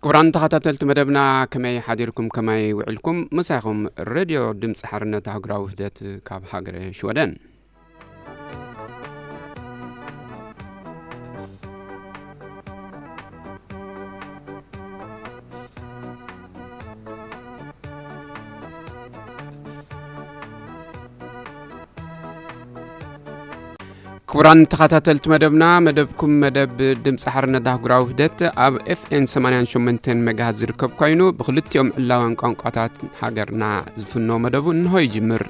ክቡራን ተኸታተልቲ መደብና፣ ከመይ ሓዲርኩም፣ ከመይ ውዒልኩም? ምሳኹም ሬድዮ ድምፂ ሓርነት ኣህጉራዊ ውህደት ካብ ሃገረ ሽወደን። ክቡራን ተኸታተልቲ መደብና፣ መደብኩም መደብ ድምፂ ሓርነት ኣህጉራዊ ውህደት ኣብ ኤፍኤን ሰማንያን ሸሞንተን ሜጋሃት ዝርከብ ኮይኑ፣ ብክልቲኦም ዕላዋን ቋንቋታት ሃገርና ዝፍኖ መደቡ እንሆ ይጅምር።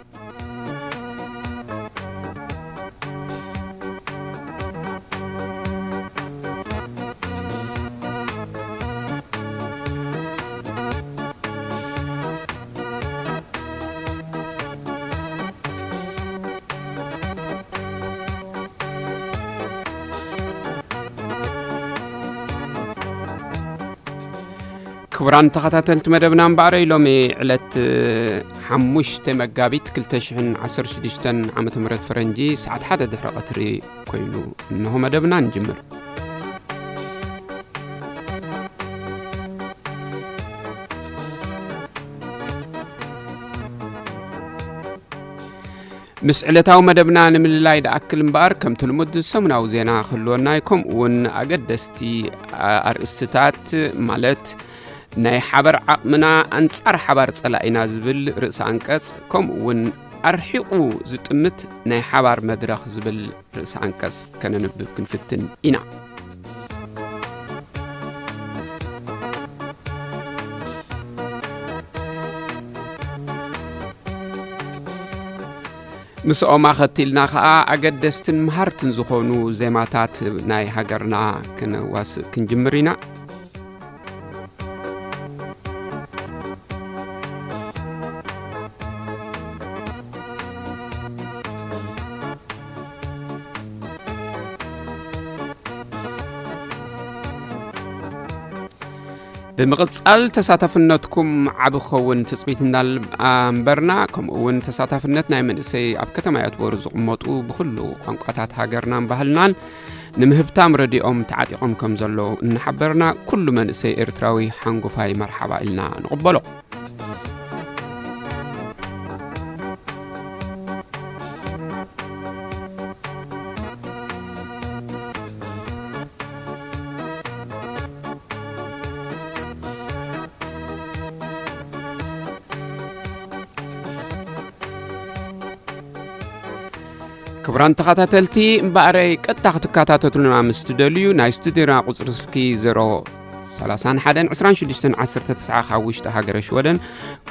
ክቡራን ተኸታተልቲ መደብና፣ እምበኣረይ ሎሚ ዕለት ሓሙሽተ መጋቢት ክልተ ሽሕን ዓሰርተ ሽዱሽተን ዓመተ ምህረት ፈረንጂ ሰዓት ሓደ ድሕሪ ቀትሪ ኮይኑ፣ እንሆ መደብና ንጅምር። ምስ ዕለታዊ መደብና ንምልላይ ደኣክል እምበኣር፣ ከምቲ ልሙድ ሰሙናዊ ዜና ክህልወና እዩ። ከምኡ እውን ኣገደስቲ ኣርእስትታት፣ ማለት ናይ ሓባር ዓቕምና ኣንጻር ሓባር ጸላኢና ዝብል ርእሰ ኣንቀጽ፣ ከምኡ እውን ኣርሒቑ ዝጥምት ናይ ሓባር መድረኽ ዝብል ርእሰ ኣንቀጽ ከነንብብ ክንፍትን ኢና። ምስኦም ኣኸቲልና ኸኣ ኣገደስትን መሃርትን ዝኾኑ ዜማታት ናይ ሃገርና ከነዋስእ ክንጅምር ኢና። ብምቕጻል ተሳታፍነትኩም ዓቢ ክኸውን ትጽቢት እንዳኣንበርና፣ ከምኡ እውን ተሳታፍነት ናይ መንእሰይ ኣብ ከተማ ያትቦር ዝቕመጡ ብኹሉ ቋንቋታት ሃገርናን ባህልናን ንምህብታም ረድኦም ተዓጢቖም ከም ዘለዉ እናሓበርና፣ ኩሉ መንእሰይ ኤርትራዊ ሓንጎፋይ መርሓባ ኢልና ንቕበሎ። ክቡራን ተኸታተልቲ፣ እምበኣረይ ቀጥታ ክትከታተሉና ምስ ትደልዩ፣ ናይ ስቱዲዮና ቁጽሪ ስልኪ ዜሮ ሰላሳን ሓደን ዕስራን ሽዱሽተን ዓሰርተ ተስዓ ካብ ውሽጢ ሃገረ ሽወደን፣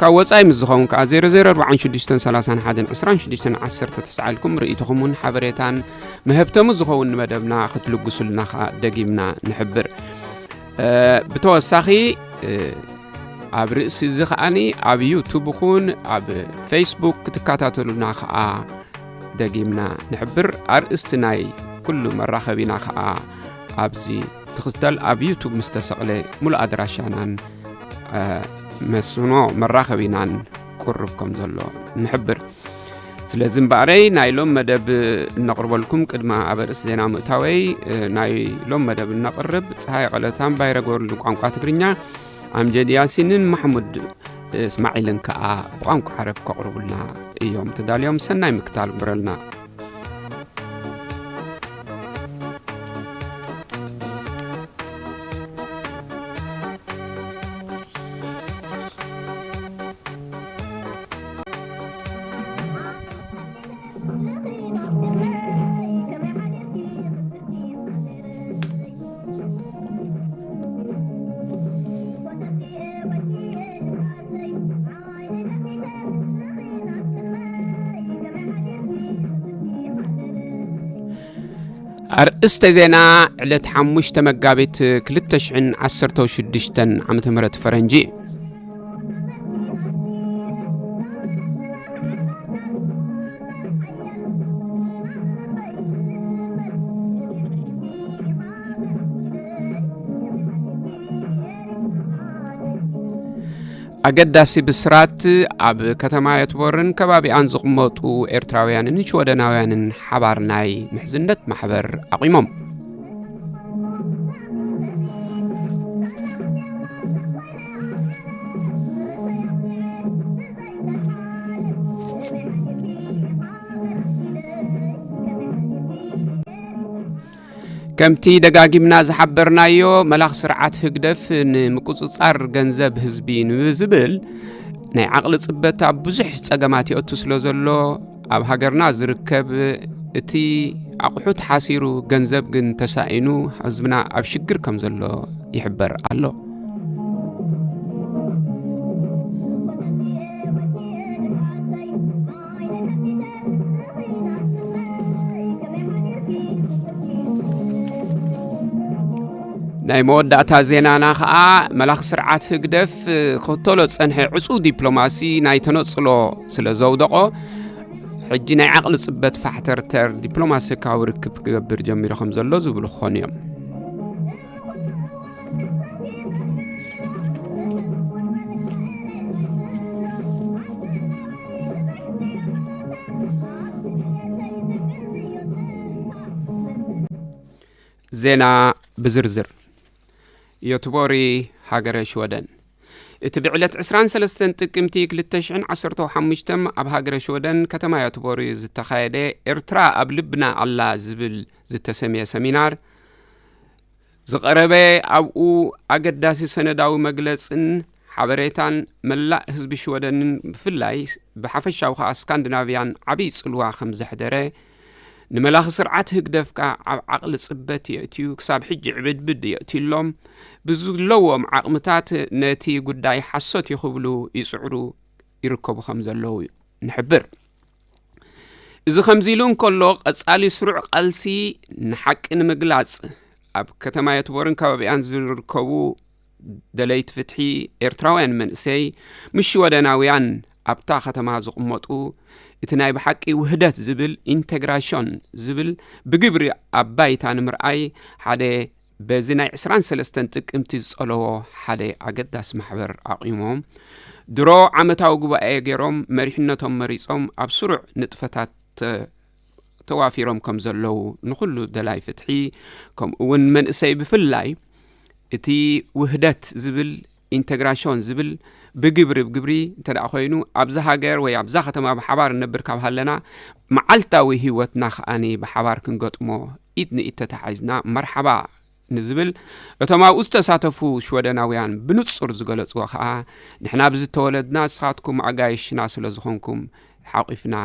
ካብ ወጻኢ ምስ ዝኸውን ከኣ ዜሮ ዜሮ ኣርባዓን ሽዱሽተን ሰላሳን ሓደን ዕስራን ሽዱሽተን ዓሰርተ ተስዓ ኢልኩም ርእይቶኹም እውን ሓበሬታን መህብተሙ ዝኸውን ንመደብና ክትልግሱልና ከኣ ደጊምና ንሕብር። እ፣ ብተወሳኺ፣ እ፣ ኣብ ርእሲ እዚ ከኣኒ ኣብ ዩቱብ ይኹን ኣብ ፌስቡክ ክትከታተሉና ከኣ ደጊምና ንሕብር። ኣርእስቲ ናይ ኩሉ መራኸቢና ከኣ ኣብዚ ትኽተል ኣብ ዩቱብ ምስ ተሰቕለ፣ ሙሉእ ኣድራሻናን፣ እ፣ መስኖ መራኸቢናን ቁሩብ ከም ዘሎ ንሕብር። ስለዚ እምበኣረይ ናይ ሎም መደብ እነቕርበልኩም ቅድሚ ኣብ ኣርእስቲ ዜና ምእታወይ፣ እ፣ ናይ ሎም መደብ እነቕርብ ጸሃይ ቀለታን ባይረ ገበርሉን ቋንቋ ትግርኛ፣ ኣምጀድ ያሲንን ማሕሙድ እስማዒልን ከኣ ብቋንቋ ዓረብ ከቕርቡልና እዮም ተዳልዮም። ሰናይ ምክታል ግበረልና። ኣርእስተ ዜና፣ ዕለት ሓሙሽተ መጋቢት ክልተ ሽሕን ዓሰርተ ሽዱሽተን ዓመተ ምህረት ፈረንጂ። ኣገዳሲ ብስራት፣ ኣብ ከተማ ዮትቦርን ከባቢኣን ዝቕመጡ ኤርትራውያንን ሽወደናውያንን ሓባር ናይ ምሕዝነት ማሕበር ኣቑሞም። ከምቲ ደጋጊምና ዝሓበርናዮ፣ መላኽ ስርዓት ህግደፍ ንምቁጽጻር ገንዘብ ህዝቢ ንዝብል ናይ ዓቕሊ ጽበት ኣብ ብዙሕ ጸገማት የእቱ ስለ ዘሎ፣ ኣብ ሃገርና ዝርከብ እቲ ኣቑሑት ሓሲሩ፣ ገንዘብ ግን ተሳኢኑ፣ ህዝብና ኣብ ሽግር ከም ዘሎ ይሕበር ኣሎ። ናይ መወዳእታ ዜናና ኸኣ፣ መላኽ ስርዓት ህግደፍ ክኽተሎ ጸንሐ ዕጹው ዲፕሎማሲ ናይ ተነጽሎ ስለ ዘውደቖ፣ ሕጂ ናይ ዓቕሊ ጽበት ፋሕተርተር ዲፕሎማሲካዊ ርክብ ክገብር ጀሚሩ ከም ዘሎ ዝብሉ ክኾኑ እዮም። ዜና ብዝርዝር። ዮትቦሪ፣ ሃገረ ሽወደን። እቲ ብዕለት ዕስራን ሰለስተን ጥቅምቲ ክልተ ሽሕን ዓሰርተ ሓሙሽተን ኣብ ሃገረ ሽወደን ከተማ ዮትቦሪ ዝተኻየደ ኤርትራ ኣብ ልብና ኣላ ዝብል ዝተሰምየ ሰሚናር ዝቐረበ፣ ኣብኡ ኣገዳሲ ሰነዳዊ መግለጽን ሓበሬታን መላእ ህዝቢ ሽወደንን ብፍላይ ብሓፈሻዊ ከኣ ስካንዲናቭያን ዓብዪ ጽልዋ ከም ዘሕደረ፣ ንመላኺ ስርዓት ህግደፍ ከኣ ኣብ ዓቕሊ ጽበት የእትዩ፣ ክሳብ ሕጂ ዕብድብድ የእትዩሎም፣ ብዝለዎም ዓቕምታት ነቲ ጉዳይ ሓሶት እዩ ክብሉ ይጽዕሩ ይርከቡ ከም ዘለዉ ንሕብር። እዚ ከምዚ ኢሉ እንከሎ፣ ቀጻሊ ስሩዕ ቃልሲ ንሓቂ ንምግላጽ፣ ኣብ ከተማ ዮትቦርን ከባቢኣን ዝርከቡ ደለይቲ ፍትሒ ኤርትራውያን መንእሰይ ምስ ሽወደናውያን ኣብታ ከተማ ዝቕመጡ፣ እቲ ናይ ብሓቂ ውህደት ዝብል፣ ኢንተግራሽን ዝብል፣ ብግብሪ ኣብ ባይታ ንምርኣይ ሓደ በዚ ናይ ዕስራን ሰለስተን ጥቅምቲ ዝጸለዎ ሓደ ኣገዳሲ ማሕበር ኣቑሞም፣ ድሮ ዓመታዊ ጉባኤ ገይሮም፣ መሪሕነቶም መሪጾም፣ ኣብ ስሩዕ ንጥፈታት ተ-፣ ተዋፊሮም ከም ዘለዉ፣ ንኹሉ ደላይ ፍትሒ፣ ከምኡ እውን መንእሰይ ብፍላይ፣ እቲ ውህደት ዝብል፣ ኢንተግራሽን ዝብል፣ ብግብሪ፣ ብግብሪ እንተ ደኣ ኮይኑ፣ ኣብዛ ሃገር ወይ ኣብዛ ከተማ ብሓባር ንነብር ካብ ሃለና፣ መዓልታዊ ህይወትና ከኣኒ ብሓባር ክንገጥሞ፣ ኢድ ንኢድ ተተሓሒዝና፣ መርሓባ ንዝብል፣ እቶም ኣብኡ ዝተሳተፉ ሽወደናውያን ብንጹር ዝገለጽዎ ከኣ፣ ንሕና ብዝተወለድና፣ ንስኻትኩም ኣጋይሽና ስለ ዝኾንኩም፣ ሓቒፍና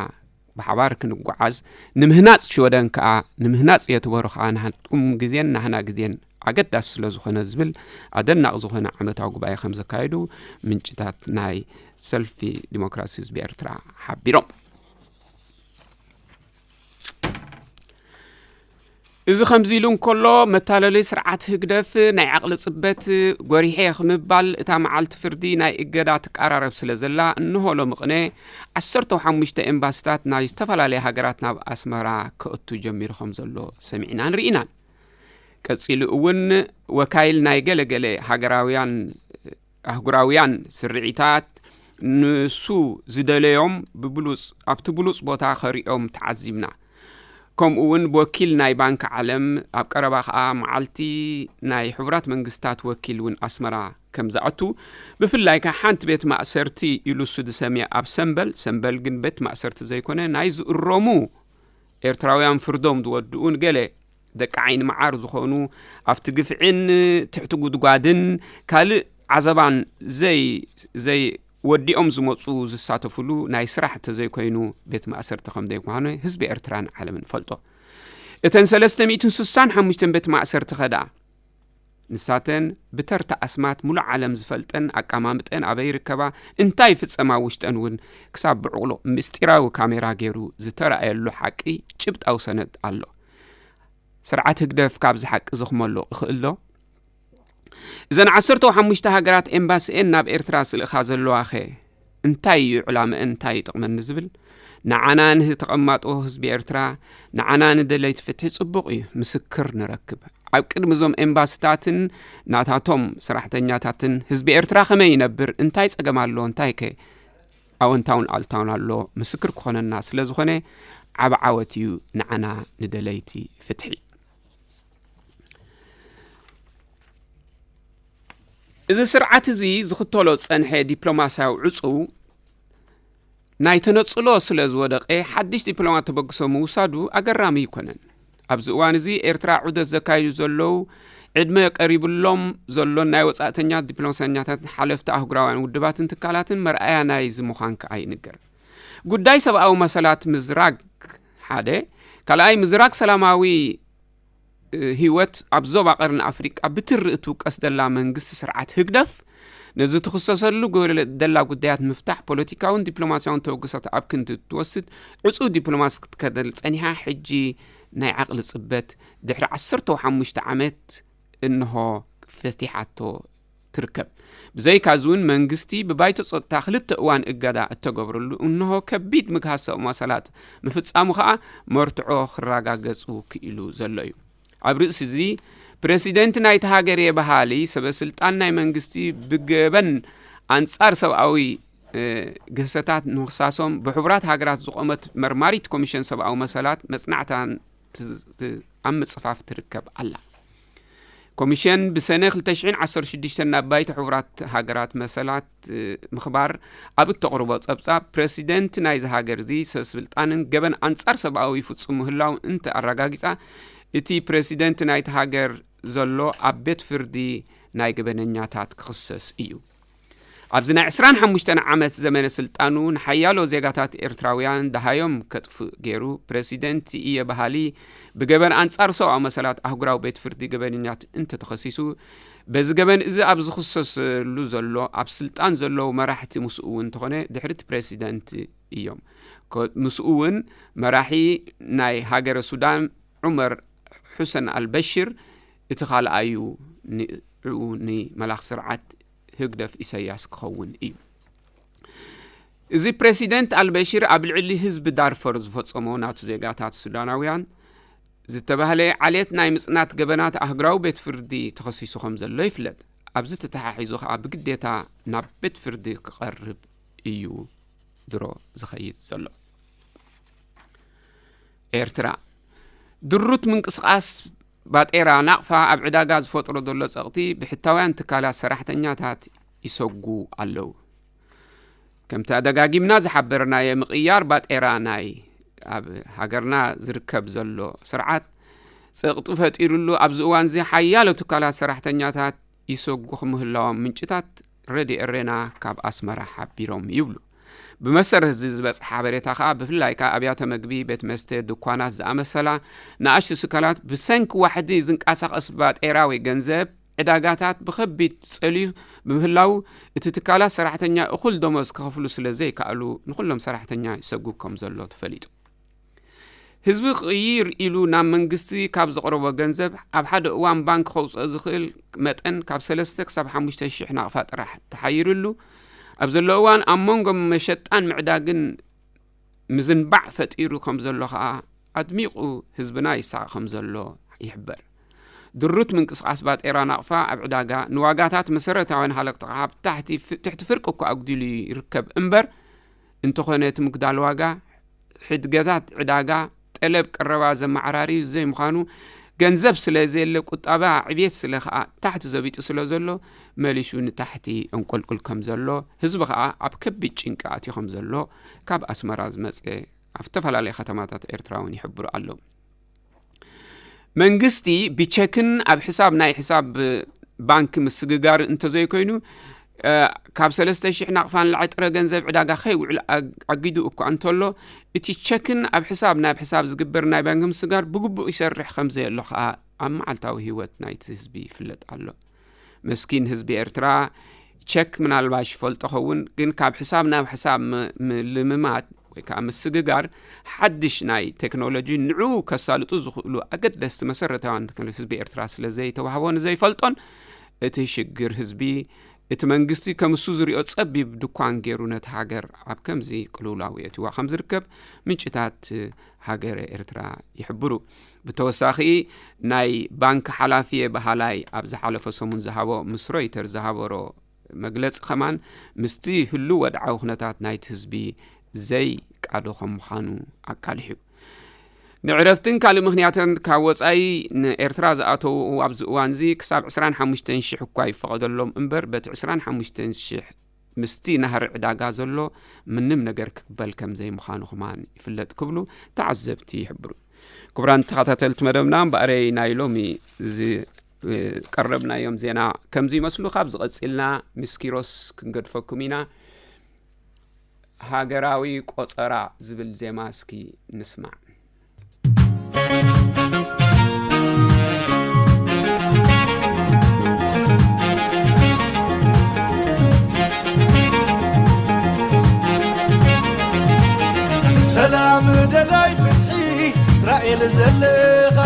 ብሓባር ክንጓዓዝ፣ ንምህናጽ ሽወደን ከኣ፣ ንምህናጽ የትበሩ ከኣ፣ ናህትኩም ግዜን ናህና ግዜን ኣገዳሲ ስለ ዝኾነ ዝብል ኣደናቂ ዝኾነ ዓመታዊ ጉባኤ ከም ዘካየዱ ምንጭታት ናይ ሰልፊ ዲሞክራሲ ህዝቢ ኤርትራ ሓቢሮም። እዚ ከምዚ ኢሉ እንከሎ፣ መታለሊ ስርዓት ህግደፍ ናይ ዓቕሊ ጽበት ጎሪሐ ክምባል፣ እታ መዓልቲ ፍርዲ ናይ እገዳ ትቀራረብ ስለ ዘላ፣ እንሆ ሎሚ ቅነ ዓሰርተ ሓሙሽተ ኤምባሲታት ናይ ዝተፈላለያ ሃገራት ናብ ኣስመራ ክእቱ ጀሚሩ ከም ዘሎ ሰሚዕናን ርኢናን። ቀጺሉ እውን ወካይል ናይ ገለገለ ሃገራውያን፣ ኣህጉራውያን ስርዒታት ንሱ ዝደለዮም ብብሉጽ፣ ኣብቲ ብሉጽ ቦታ ከርእዮም ተዓዚብና። ከምኡ እውን ብወኪል ናይ ባንክ ዓለም፣ ኣብ ቀረባ ከኣ መዓልቲ ናይ ሕቡራት መንግስታት ወኪል እውን ኣስመራ ከም ዝኣቱ፣ ብፍላይ ከኣ ሓንቲ ቤት ማእሰርቲ ኢሉ እሱ ዝሰምያ ኣብ ሰምበል፣ ሰምበል ግን ቤት ማእሰርቲ ዘይኮነ፣ ናይ ዝእረሙ ኤርትራውያን ፍርዶም ዝወድኡን ገለ ደቂ ዓይኒ መዓር ዝኾኑ፣ ኣብቲ ግፍዕን ትሕቲ ጉድጓድን ካልእ ዓዘባን ዘይ-፣ ዘይ-፣ ወዲኦም ዝመጹ ዝሳተፍሉ ናይ ስራሕ እንተዘይኮይኑ፣ ቤት ማእሰርቲ ከም ዘይምዃኑ ህዝቢ ኤርትራን ዓለምን ይፈልጦ። እተን ሰለስተ ሚእትን ስሳን ሓሙሽተን ቤት ማእሰርቲ ከ ደኣ? ንሳተን ብተርታ ኣስማት ሙሉእ ዓለም ዝፈልጠን፣ ኣቀማምጠን ኣበይ ይርከባ፣ እንታይ ይፍጸማ፣ ውሽጠን እውን ክሳብ ብዕቕሎ ምስጢራዊ ካሜራ ገይሩ ዝተራእየሉ ሓቂ ጭብጣዊ ሰነድ ኣሎ። ስርዓት ህግደፍ ካብዚ ሓቂ ዘኽመሎ ይኽእል ዶ? እዘን ዓሰርተ ሓሙሽተ ሃገራት ኤምባሲኤን ናብ ኤርትራ ዝልእኻ ዘለዋኸ እንታይ እዩ ዕላምአን፣ እንታይ እዩ ጥቕመን ንዝብል፣ ንዓና ንተቐማጦ ህዝቢ ኤርትራ፣ ንዓና ንደለይቲ ፍትሒ ጽቡቕ እዩ፣ ምስክር ንረክብ። ኣብ ቅድሚ እዞም ኤምባሲታትን ናታቶም ሰራሕተኛታትን ህዝቢ ኤርትራ ከመይ ይነብር፣ እንታይ ጸገም ኣሎ፣ እንታይ ከ ኣወንታውን ኣሉታውን ኣሎ፣ ምስክር ክኾነና ስለ ዝኾነ፣ ዓቢ ዓወት እዩ ንዓና ንደለይቲ ፍትሒ። እዚ ስርዓት እዚ ዝኽተሎ ዝጸንሐ ዲፕሎማስያዊ ዕጹው ናይ ተነጽሎ ስለ ዝወደቐ፣ ሓድሽ ዲፕሎማት ተበግሶ ምውሳዱ ኣገራሚ ኣይኮነን። ኣብዚ እዋን እዚ ኤርትራ ዑደት ዘካይዱ ዘለዉ፣ ዕድመ ቀሪብሎም ዘሎን ናይ ወጻእተኛ ዲፕሎማሰኛታትን ሓለፍቲ ኣህጉራውያን ውድባትን ትካላትን መርኣያ ናይዚ ምዃን ከኣ ይንገር። ጉዳይ ሰብኣዊ መሰላት ምዝራግ ሓደ፣ ካልኣይ ምዝራግ ሰላማዊ ህይወት ኣብ ዞባ ቀርኒ ኣፍሪቃ ብትሪ እትውቀስ ዘላ መንግስቲ ስርዓት ህግደፍ፣ ነዚ ትኽሰሰሉ ዘላ ጉዳያት ምፍታሕ ፖለቲካውን ዲፕሎማስያውን ተበግሶታት ኣብ ክንዲ እትወስድ ዕጹው ዲፕሎማሲ ክትከተል ጸኒሓ፣ ሕጂ ናይ ዓቕሊ ጽበት ድሕሪ ዓሰርተ ሓሙሽተ ዓመት እንሆ ፈቲሓቶ ትርከብ። ብዘይካዚ እውን መንግስቲ ብባይቶ ጸጥታ ክልተ እዋን እገዳ እተገብረሉ እንሆ ከቢድ ምግሃስ ሰብኣዊ መሰላት ምፍጻሙ ከኣ መርትዖ ክረጋገጹ ክኢሉ ዘሎ እዩ። ኣብ ርእሲ እዚ ፕረሲደንት ናይቲ ሃገር የበሃሊ ሰበ ስልጣን ናይ መንግስቲ ብገበን ኣንጻር ሰብኣዊ ግህሰታት ንኽሳሶም ብሕቡራት ሃገራት ዝቖመት መርማሪት ኮሚሽን ሰብኣዊ መሰላት መጽናዕታን ኣብ ምጽፋፍ ትርከብ ኣላ። ኮሚሽን ብሰነ ክልተ ሽሕን ዓሰርተ ሽዱሽተን ናብ ባይቶ ሕቡራት ሃገራት መሰላት ምኽባር ኣብ እተቕርቦ ጸብጻብ፣ ፕረሲደንት ናይዚ ሃገር እዚ ሰብ ስልጣንን ገበን ኣንጻር ሰብኣዊ ይፍጽም ምህላው እንተ ኣረጋጊጻ፣ እቲ ፕረሲደንት ናይቲ ሃገር ዘሎ ኣብ ቤት ፍርዲ ናይ ገበነኛታት ክኽሰስ እዩ። ኣብዚ ናይ ዕስራን ሓሙሽተን ዓመት ዘመነ ስልጣኑ ንሓያሎ ዜጋታት ኤርትራውያን ደሃዮም ከጥፍእ ገይሩ፣ ፕረሲደንት እየ በሃሊ ብገበን ኣንጻር ሰብኣዊ መሰላት ኣህጉራዊ ቤት ፍርዲ ገበነኛት እንተተኸሲሱ፣ በዚ ገበን እዚ ኣብ ዝኽሰሰሉ ዘሎ ኣብ ስልጣን ዘለዉ መራሕቲ ምስኡ እውን እንተኾነ ድሕሪቲ ፕረሲደንት እዮም። ምስኡ እውን መራሒ ናይ ሃገረ ሱዳን ዑመር ሑሰን ኣልበሽር እቲ ካልኣዩ ንዕኡ ንመላኽ ስርዓት ህግደፍ ኢሳያስ ክኸውን እዩ። እዚ ፕረሲደንት ኣልበሽር ኣብ ልዕሊ ህዝቢ ዳርፈር ዝፈጸሞ ናቱ ዜጋታት ሱዳናውያን ዝተባህለ ዓሌት ናይ ምጽናት ገበናት ኣህግራዊ ቤት ፍርዲ ተኸሲሱ ከም ዘሎ ይፍለጥ። ኣብዚ ተተሓሒዙ ከኣ ብግዴታ ናብ ቤት ፍርዲ ክቐርብ እዩ ድሮ ዝኸይድ ዘሎ። ኤርትራ ድሩት ምንቅስቓስ ባጤራ ናቕፋ ኣብ ዕዳጋ ዝፈጥሮ ዘሎ ጸቕጢ ብሕታውያን ትካላት ሰራሕተኛታት ይሰጉ ኣለዉ። ከምቲ ኣደጋጊምና ዝሓበርናዮ ምቕያር ባጤራ ናይ ኣብ ሃገርና ዝርከብ ዘሎ ስርዓት ጸቕጢ ፈጢሩሉ ኣብዚ እዋን እዚ ሓያሎ ትካላት ሰራሕተኛታት ይሰጉ ምህላዎም ምንጭታት ረድዮ ኤሬና ካብ ኣስመራ ሓቢሮም ይብሉ። ብመሰረት እዚ ዝበጽሐ ሓበሬታ ከኣ ብፍላይ ከኣ ኣብያተ መግቢ፣ ቤት መስተ፣ ድኳናት ዝኣመሰላ ንኣሽቱ ስካላት ብሰንኪ ዋሕዲ ዝንቀሳቐስ ባጤራ ወይ ገንዘብ ዕዳጋታት ብኸቢድ ጸልዩ ብምህላው እቲ ትካላት ሰራሕተኛ እኹል ደሞዝ ክኸፍሉ ስለ ዘይከኣሉ ንኹሎም ሰራሕተኛ ይሰጉ ከም ዘሎ ተፈሊጡ። ህዝቢ ክቕይር ኢሉ ናብ መንግስቲ ካብ ዘቕረቦ ገንዘብ ኣብ ሓደ እዋን ባንክ ከውፅኦ ዝኽእል መጠን ካብ ሰለስተ ክሳብ ሓሙሽተ ሽሕ ናቕፋ ጥራሕ ተሓይሩሉ ኣብ ዘሎ እዋን ኣብ መንጎ መሸጣን ምዕዳግን ምዝንባዕ ፈጢሩ ከም ዘሎ ከኣ ኣድሚቑ ህዝብና ይሳቐ ከም ዘሎ ይሕበር። ድሩት ምንቅስቓስ ባጤራ ናቕፋ ኣብ ዕዳጋ ንዋጋታት መሰረታውያን ሃለቕቲ ኣቕሓ ብታሕቲ ትሕቲ ፍርቂ እኳ ኣጉዲሉ ይርከብ እምበር እንተኾነ እቲ ምጉዳል ዋጋ ሕድገታት ዕዳጋ ጠለብ ቀረባ ዘመዓራርዩ ዘይምዃኑ ገንዘብ ስለ ዘየለ ቁጠባ ዕብየት ስለ ከኣ ታሕቲ ዘቢጡ ስለ ዘሎ መሊሹ ንታሕቲ እንቁልቁል ከም ዘሎ ህዝቢ ከኣ ኣብ ከቢድ ጭንቂ ኣትዩ ከም ዘሎ ካብ ኣስመራ ዝመጸ ኣብ ዝተፈላለየ ከተማታት ኤርትራ እውን ይሕብሩ ኣለዉ። መንግስቲ ብቸክን ኣብ ሕሳብ ናይ ሕሳብ ባንክ ምስግጋር እንተዘይኮይኑ ካብ ሰለስተ ሽሕ ናቕፋ ንላዕሊ ጥረ ገንዘብ ዕዳጋ ከይውዕል ኣጊዱ እኳ እንተሎ እቲ ቸክን ኣብ ሕሳብ ናብ ሕሳብ ዝግበር ናይ ባንክ ምስግጋር ብግቡእ ይሰርሕ ከምዘየሎ ከኣ ኣብ መዓልታዊ ህይወት ናይቲ ህዝቢ ይፍለጥ ኣሎ። መስኪን ህዝቢ ኤርትራ ቸክ ምናልባሽ ይፈልጦ ኸውን ግን ካብ ሕሳብ ናብ ሕሳብ ምልምማድ ወይ ከዓ ምስግጋር ሓድሽ ናይ ቴክኖሎጂ ንዑ ከሳልጡ ዝኽእሉ ኣገደስቲ መሰረታውያን ህዝቢ ኤርትራ ስለ ዘይተዋህቦ ንዘይፈልጦን እቲ ሽግር ህዝቢ እቲ መንግስቲ ከምሱ ዝሪኦ ጸቢብ ድኳን ገይሩ ነቲ ሃገር ኣብ ከምዚ ቅልውላው የእትዋ ከም ዝርከብ ምንጭታት ሃገረ ኤርትራ ይሕብሩ። ብተወሳኺ ናይ ባንክ ሓላፊ የበሃላይ ኣብ ዝሓለፈ ሰሙን ዝሃቦ ምስ ሮይተር ዝሃበሮ መግለጺ ከማን ምስቲ ህሉ ወድዓዊ ኩነታት ናይቲ ህዝቢ ዘይቃዶ ከም ምዃኑ ኣቃሊሑ። ንዕረፍትን ካልእ ምኽንያትን ካብ ወጻኢ ንኤርትራ ዝኣተዉ ኣብዚ እዋን እዚ ክሳብ ዕስራን ሓሙሽተን ሽሕ እኳ ይፈቐደሎም እምበር በቲ ዕስራን ሓሙሽተን ሽሕ ምስቲ ናህሪ ዕዳጋ ዘሎ ምንም ነገር ክቅበል ከም ዘይምዃኑ ከማን ይፍለጥ ክብሉ ተዓዘብቲ ይሕብሩ። ክቡራን ተኸታተልቲ መደብና፣ እምበኣረይ ናይ ሎሚ ዝቀረብናዮም ዜና ከምዚ ይመስሉ። ካብ ዝቐጺልና ምስ ኪሮስ ክንገድፈኩም ኢና። ሃገራዊ ቆጸራ ዝብል ዜማ እስኪ ንስማዕ። ሰላም ደላይ ፍትሒ እስራኤል ዘለኻ፣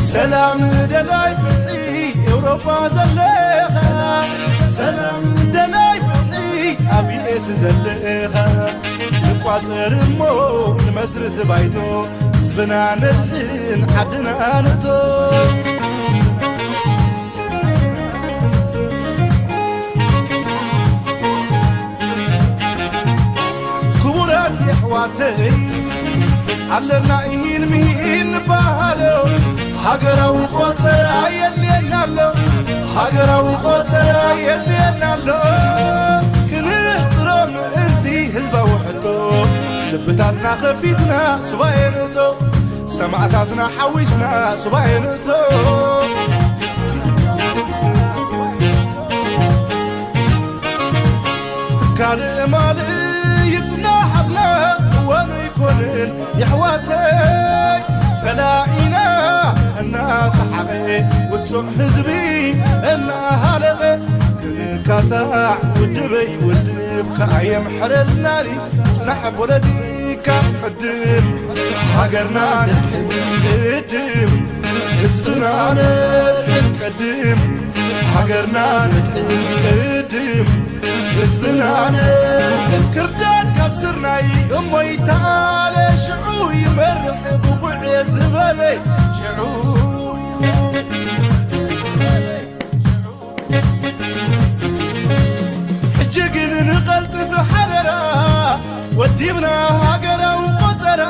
ሰላም ደላይ ፍትሒ ኤውሮጳ ዘለኻ፣ ሰላም ደላይ ፍትሒ ኣብ ዩ ኤስ ዘለኻ፣ ንቋጸር እሞ ንመስርት ባይቶ፣ ህዝብና ነድሕን ዓድና ንእቶ። ክቡራት የሕዋተይ፣ ኣለና ኢሂን ምሂን ንበሃሎ፣ ሃገራዊ ቆጸራ የድልየና ኣሎ፣ ሃገራዊ ቆጸራ የድልየና ኣሎ። ክንሕጽሮ ምእንቲ ህዝባዊ ሕቶ፣ ልብታትና ከፊትና ሱባኤ ንእቶ፣ ሰማእታትና ሓዊስና ሱባኤ ንእቶ። ካልእ ማልእ ይጽናሓልና እዋኑ ኣይኮንን የሕዋተይ፣ ጸላኢና እናሰሓቐ፣ ውጹዕ ህዝቢ እናሃለቐ፣ ክንካታዕ ውድበይ ውድብ ከኣ የምሕረልናኒ፣ ጽናሕ ፖለቲካ ዕድል፣ ሃገርና ነድሕን ቅድም፣ ህዝብና ነድሕን ቅድም፣ ሃገርና ነድሕን ቅድም፣ ህዝብና ነድሕን። ክርዳድ ካብ ስርናይ እሞ ይተኣለ፣ ሽዑ ይመርሕ ብቑዕ ዝበለ፣ ሽዑ ሕጂ ግን ንቐልጥፍ ሓደራ፣ ወዲብና ሃገራዊ ቆጸራ፣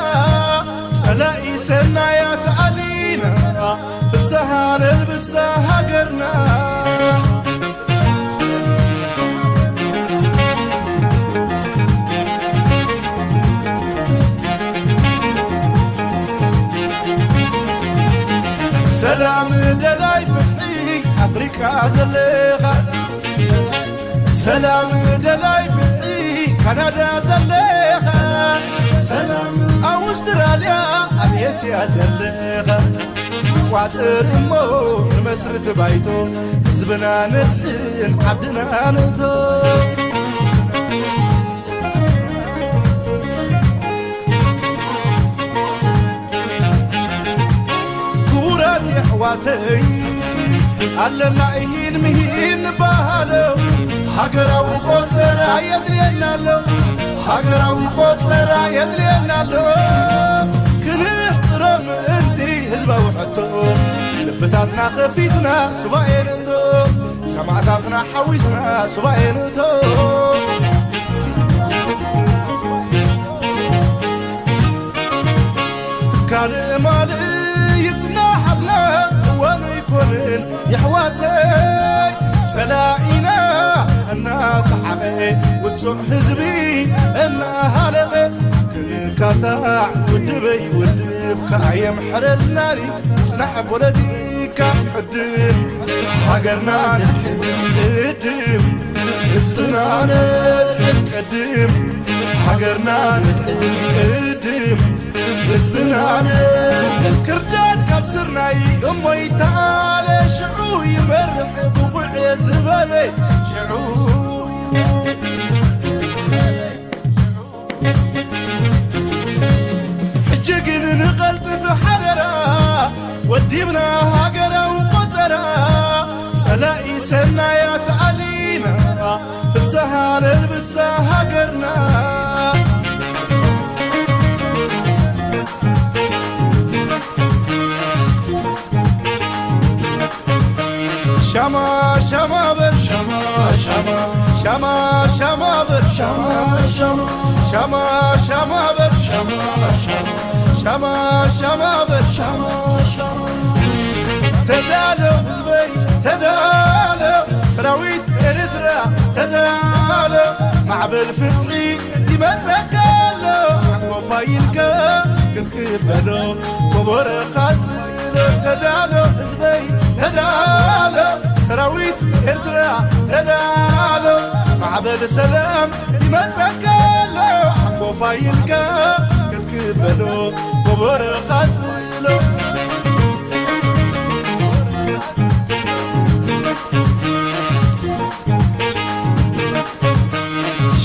ጸላኢ ሰናያት ኣሊና፣ ፍስሃ ነልብሳ ሃገርና። ሰላም ደላይ ፍትሒ ኣፍሪቃ ዘለኻ፣ ሰላም ደላይ ፍትሒ ካናዳ ዘለኻ፣ ሰላም ኣውስትራልያ ኣብ ኤስያ ዘለኻ፣ ቋጽር እሞ ንመስርት ባይቶ፣ ህዝብና ነድሕን ዓድና ንእቶ። ክቡራት የሕዋተይ፣ ኣለና ኢሂን ምሂን ንበሃሎ፣ ሃገራዊ ቆጸራ የድልየና ኣሎ፣ ሃገራዊ ቆጸራ የድልየና ኣሎ። ክንሕጽሮ ምእንቲ ህዝባዊ ሕቶ፣ ልብታትና ከፊትና ሱባኤ ንእቶ፣ ሰማእታትና ሓዊስና ሱባኤ ንእቶ። ካልእ ማልእ ይጽናሓልና እዋኑ ኣይኮንን የሕዋተይ፣ ጸላኢና እናሰሓቐ፣ ውጹዕ ህዝቢ እናሃለቐ፣ ክንካታዕ ውድበይ ውድብ ከኣ የምሕረልናኒ፣ ጽናሕ ፖለቲካ ዕድል፣ ሃገርና ነድሕን ቅድም፣ ህዝብና ነድሕን ቅድም፣ ሃገርና ነድሕን ቅድም፣ ህዝብና ነድሕን። ክርዳድ ካብ ስርናይ እሞ ይተኣለ፣ ሽዑ ይመርሕ ብቑዕ ዝበለ፣ ሽዑ ሕጂ ግን ንቐልጥፍ ሓደራ፣ ወዲብና ሃገራዊ ቆጸራ፣ ጸላኢ ሰናያት ኣሊና፣ ፍስሃ ነልብሳ ሃገርና። ሻማ ሻማ በል ሻማ ሻማ ሻማ ሻማ በል ሻማ ሻማ ሻማ ሻማ በል ሻማ ሻማ ሻማ ሻማ በል ሻማ ሻማ። ተዳሎ ህዝበይ ተዳሎ፣ ሰራዊት ኤርትራ ተዳሎ፣ ማዕበል ፍትሒ ይመጸካ ኣሎ። ሓንጎፋይ ኢልካ ክትክብ በሎ ኮቦረ ኻጽሎ ተዳሎ ህዝበይ ተዳሎ ሰራዊት ኤርትራ ተዳሎ ማዕበል ሰላም ይመጸካ ኣሎ ሓንጎፋ ኢልካ ክትክበሎ ኮቦረ ኻጽሎ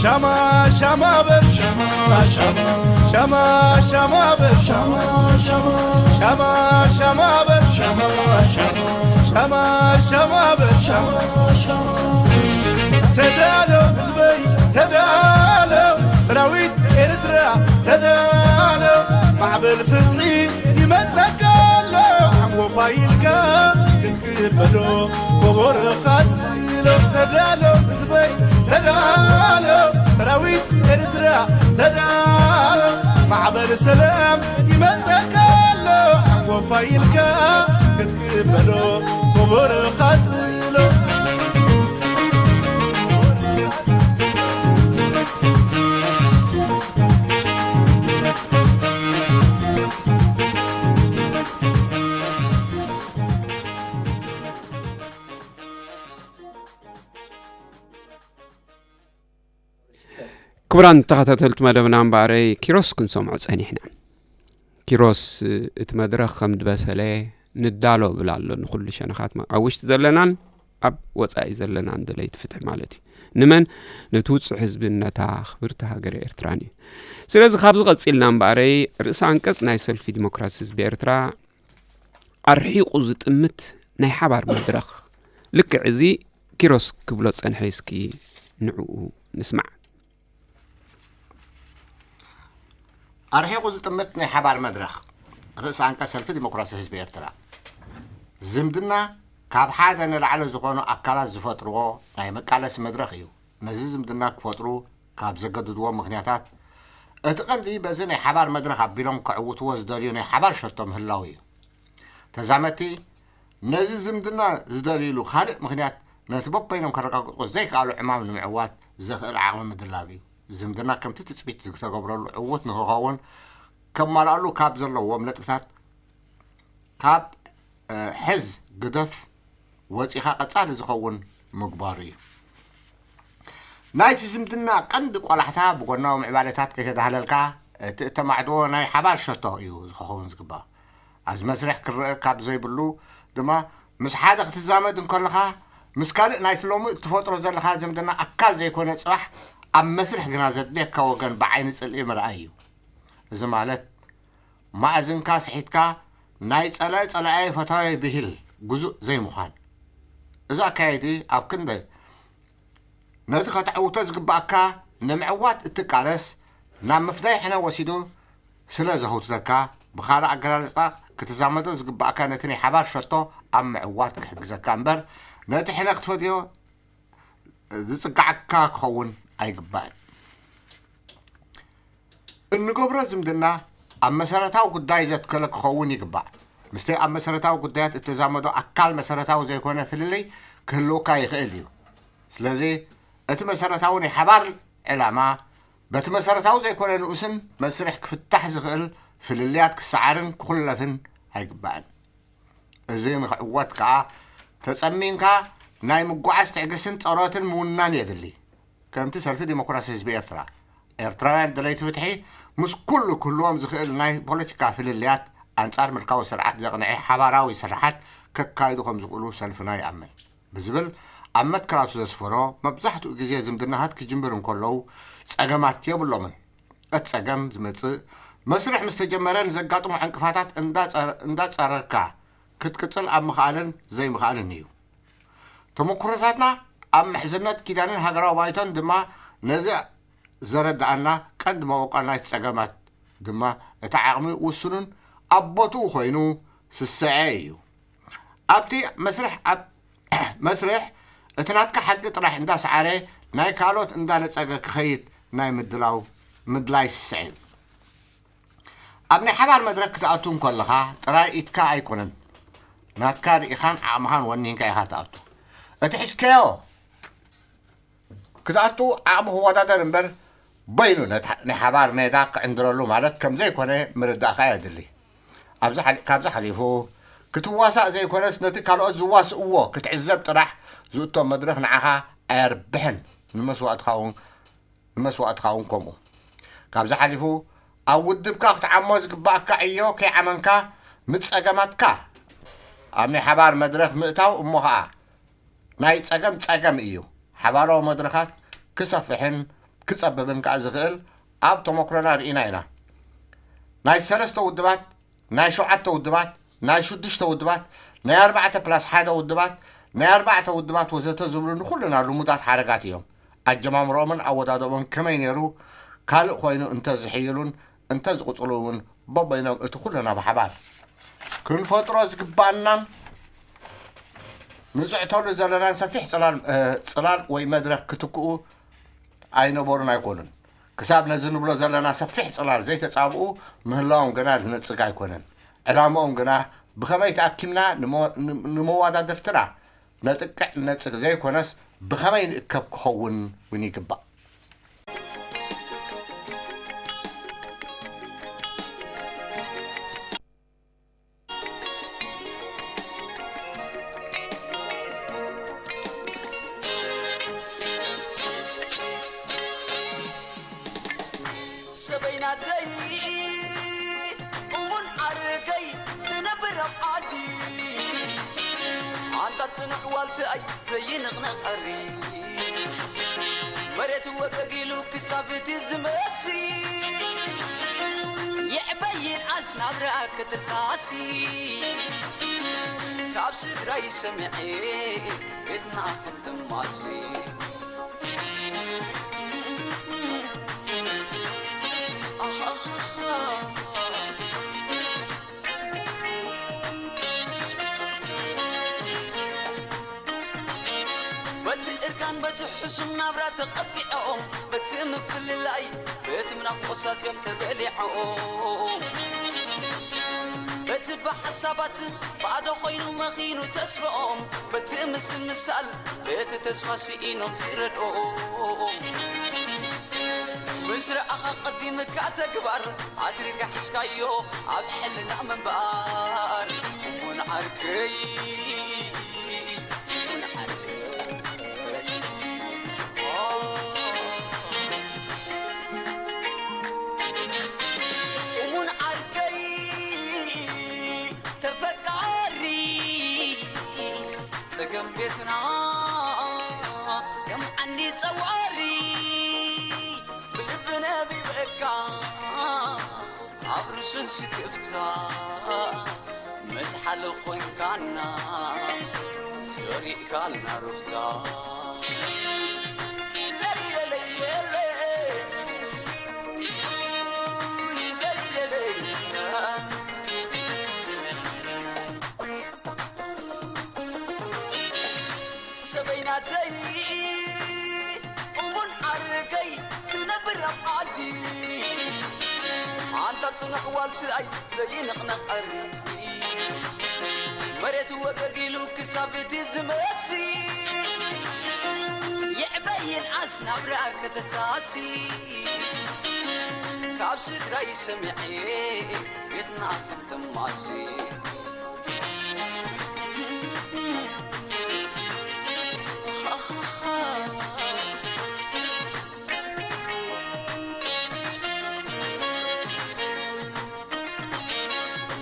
ሻማ ሻማ በል ሻማ ሻማ ሻማ ሻማ በል ሻማ ሻማ ሻማ ሻማ በል ሻማ ሻማ ሻማ ሻማ ሻማ በል ሻማ ሻማ ተዳሎ ህዝበይ ተዳሎ ሰራዊት ኤርትራ ተዳሎ ማዕበል ፍትሒ ይመጸካ ኣሎ ሓንጎፋ ኢልካ ክትክበሎ ኮቦሮ ኻጽሎ ተዳሎ ህዝበይ ተዳሎ ሰራዊት ኤርትራ ተዳሎ ማዕበል ሰላም ይመጸካ ኣሎ ሓንጎፋ ኢልካ ክትክበሎ ኮቦሮ ኻጽሎ ክቡራን ተኸታተልቲ መደብና እምበኣረይ ኪሮስ ክንሰምዖ ጸኒሕና። ኪሮስ እቲ መድረኽ ከም ዝበሰለ ንዳሎ እብል ኣሎ ንኹሉ ሸነኻት ኣብ ውሽጢ ዘለናን ኣብ ወጻኢ ዘለናን ደለይቲ ፍትሒ ማለት እዩ። ንመን ነቲ ውጹዕ ህዝብን ነታ ክብርቲ ሃገረ ኤርትራን እዩ። ስለዚ ካብዚ ቀጺልና እምበኣረይ ርእሰ ኣንቀጽ ናይ ሰልፊ ዲሞክራሲ ህዝቢ ኤርትራ ኣርሒቑ ዝጥምት ናይ ሓባር መድረኽ ልክዕ እዚ ኪሮስ ክብሎ ጸንሐ እስኪ ንዕኡ ንስማዕ። ኣርሒቑ ዝጥምት ናይ ሓባር መድረኽ ርእሰ ኣንቀጽ ሰልፊ ዲሞክራሲ ህዝቢ ኤርትራ ዝምድና ካብ ሓደ ንላዕሊ ዝኾኑ ኣካላት ዝፈጥርዎ ናይ መቃለሲ መድረኽ እዩ። ነዚ ዝምድና ክፈጥሩ ካብ ዘገድድዎም ምኽንያታት እቲ ቀንዲ በዚ ናይ ሓባር መድረኽ ኣቢሎም ከዕውትዎ ዝደልዩ ናይ ሓባር ሸቶ ምህላው እዩ። ተዛመድቲ ነዚ ዝምድና ዝደልይሉ ካልእ ምኽንያት ነቲ በበይኖም ከረጋግጽዎ ዘይከኣሉ ዕማም ንምዕዋት ዘኽእል ዓቕሚ ምድላብ እዩ። ዝምድና ከምቲ ትጽቢት ዝተገብረሉ ዕዉት ንኽኸውን ከማልኣሉ ካብ ዘለዎም ነጥብታት ካብ ሕዝ ግደፍ ወጺኻ ቀጻሊ ዝኸውን ምግባሩ እዩ። ናይቲ ዝምድና ቀንዲ ቆላሕታ ብጎናዊ ምዕባለታት ከይተዳህለልካ እቲ እተማዕድዎ ናይ ሓባር ሸቶ እዩ ዝኸውን ዝግባእ። ኣብዚ መስርሕ ክረአ ካብ ዘይብሉ ድማ ምስ ሓደ ክትዛመድ እንከለኻ ምስ ካልእ ናይቲ ሎሚ እትፈጥሮ ዘለኻ ዝምድና ኣካል ዘይኮነ ጽባሕ ኣብ መስርሕ ግና ዘድልየካ ወገን ብዓይኒ ጽልኢ ምርኣይ እዩ። እዚ ማለት ማእዝንካ ስሒትካ ናይ ጸላኢ ጸላኣየ ፈታወይ ብሂል ግዙእ ዘይምዃን። እዚ ኣካየዲ ኣብ ክንደ ነቲ ከተዕውቶ ዝግባኣካ ንምዕዋት እትቃለስ ናብ ምፍዳይ ሕነ ወሲዱ ስለ ዘህውትተካ ብኻልእ ኣገላልጻ ክትዛመዶ ዝግባኣካ ነቲ ናይ ሓባር ሸቶ ኣብ ምዕዋት ክሕግዘካ እምበር ነቲ ሕነ ክትፈድዮ ዝጽግዓካ ክኸውን ኣይግባእን። እንገብሮ ዝምድና ኣብ መሰረታዊ ጉዳይ ዘትከለ ክኸውን ይግባእ። ምስቲ ኣብ መሰረታዊ ጉዳያት እተዛመዶ ኣካል መሰረታዊ ዘይኮነ ፍልልይ ክህልውካ ይኽእል እዩ። ስለዚ እቲ መሰረታዊ ናይ ሓባር ዕላማ በቲ መሰረታዊ ዘይኮነ ንኡስን መስርሕ ክፍታሕ ዝኽእል ፍልልያት ክሰዓርን ክኹለፍን ኣይግባእን። እዚ ንኽዕወት ከኣ ተጸሚንካ ናይ ምጓዓዝ ትዕግስትን ጸሮትን ምውናን የድሊ። ከምቲ ሰልፊ ዲሞክራሲ ህዝቢ ኤርትራ፣ ኤርትራውያን ደለይቲ ፍትሒ ምስ ኩሉ ክህልዎም ዝኽእል ናይ ፖለቲካ ፍልልያት ኣንጻር ምልካዊ ስርዓት ዘቕንዐ ሓባራዊ ስርሓት ከካይዱ ከም ዝኽእሉ ሰልፍና ይኣምን ብዝብል ኣብ መትከላቱ ዘስፈሮ፣ መብዛሕትኡ ግዜ ዝምድናታት ክጅምር እንከለዉ ጸገማት የብሎምን። እቲ ጸገም ዝመጽእ መስርሕ ምስ ተጀመረ ንዘጋጥሙ ዕንቅፋታት እንዳጸረ- እንዳጸረርካ ክትቅጽል ኣብ ምኽኣልን ዘይምኽኣልን እዩ። ተመኩሮታትና ኣብ ምሕዝነት ኪዳንን ሃገራዊ ባይቶን ድማ ነዚ ዘረድኣና ቀንዲ መበቆል ናይቲ ጸገማት ድማ እቲ ዓቕሚ ውሱንን ኣብ ቦትኡ ኮይኑ ስስዐ እዩ። ኣብቲ መስርሕ ኣብ መስርሕ እቲ ናትካ ሓቂ ጥራሕ እንዳሰዓረ ናይ ካልኦት እንዳነጸገ ክኸይድ ናይ ምድላው ምድላይ ስስዐ እዩ። ኣብ ናይ ሓባር መድረክ ክትኣቱ እንከለኻ ጥራይ ኢድካ ኣይኮነን ናትካ ርኢኻን ዓቕምኻን ወኒንካ ኢኻ ትኣቱ። እቲ ሒዝካዮ ክትኣቱ ዓቕሚ ክወዳደር እምበር በይኑ ነቲ ናይ ሓባር ሜዳ ክዕንድረሉ ማለት ከም ዘይኮነ ምርዳእካ የድሊ። ኣብዚ ሓሊ- ካብዚ ሓሊፉ ክትዋሳእ ዘይኮነስ ነቲ ካልኦት ዝዋስእዎ ክትዕዘብ ጥራሕ ዝእቶ መድረኽ ንዓኻ ኣየርብሕን፣ ንመስዋእትኻ እውን ንመስዋእትኻ እውን ከምኡ። ካብዚ ሓሊፉ ኣብ ውድብካ ክትዓሞ ዝግባኣካ ዕዮ ከይዓመንካ ምስ ጸገማትካ ኣብ ናይ ሓባር መድረኽ ምእታው እሞ ኸኣ ናይ ጸገም ጸገም እዩ። ሓባራዊ መድረኻት ክሰፍሕን ክጸብብን ከኣ ዝኽእል ኣብ ተመክሮና ርኢና ኢና። ናይ ሰለስተ ውድባት፣ ናይ ሸውዓተ ውድባት፣ ናይ ሽዱሽተ ውድባት፣ ናይ ኣርባዕተ ፕላስ ሓደ ውድባት፣ ናይ ኣርባዕተ ውድባት ወዘተ ዝብሉ ንኹልና ልሙዳት ሓረጋት እዮም። ኣጀማምርኦምን ኣወዳድኦምን ከመይ ነይሩ ካልእ ኮይኑ እንተዝሕይሉን እንተዝቕጽሉ እውን በበይኖም እቲ ኩልና ብሓባር ክንፈጥሮ ዝግባኣናን ንዝዕተሉ ዘለናን ሰፊሕ ጽላል ጽላል ወይ መድረኽ ክትክኡ ኣይነበሩን ኣይኮኑን። ክሳብ ነዚ ንብሎ ዘለና ሰፊሕ ጽላል ዘይተጻብኡ ምህላዎም ግና ዝነጽግ ኣይኮነን። ዕላምኦም ግና ብኸመይ ተኣኪብና ንመ- ንመወዳድርትና ነጥቅዕ ነጽግ ዘይኮነስ ብኸመይ ንእከብ ክኸውን እውን ይግባእ። ሰበይናተይ እሙን ዓርከይ ትነብር ኣብ ዓዲ ኣንታ ጽኑዕ ዋልትኣይ ዘይንቕነቐሪ መሬት ወገግ ኢሉ ክሳብ እቲ ዝመሲ ይዕበይን ኣስናብራ ከተሳሲ ካብ ስድራይ ሰሚዐ ቤትና ከም ትማሲ በቲ እርጋን በቲ ሕሱም ናብራ ተቐፂዖም በቲ ምፍልላይ በቲ ምናፍቆት ሳስዮም ተበሊዖም በቲ ብሓሳባት ባዶ ኮይኑ መኺኑ ተስፍኦም በቲ ምስትምሳል በቲ ተስፋ ስኢኖም ዝረድኦም ምስ ረኣኻ ቀዲምካ ተግባር ኣትሪካ ሒዝካዮ ኣብ ሕልና ምንባር እሙን ዓርከይ እሙን ዓርከይ እሙን ዓርከይ ተፈቃሪ ጸገም ቤትና ከም ዓንዲ ጸዋሪ ብልቢ ነቢበካ ኣብ ርሱን ስክፍታ መዝሓል ኮይንካና ዘሪእካልና ሩፍታ ሰበይናተይ እሙን ዓርከይ ትነብር ኣብ ዓዲ ኣንታ ጽኑዕ ዋልትኣይ ዘይንቕነቐሪ መሬት ወገግ ኢሉ ክሳብ እቲ ዝመሲ ይዕበይን ኣስናብራ ከተሳሲ ካብ ስድራይ ሰሚዐ ቤትና ከም ተማሲ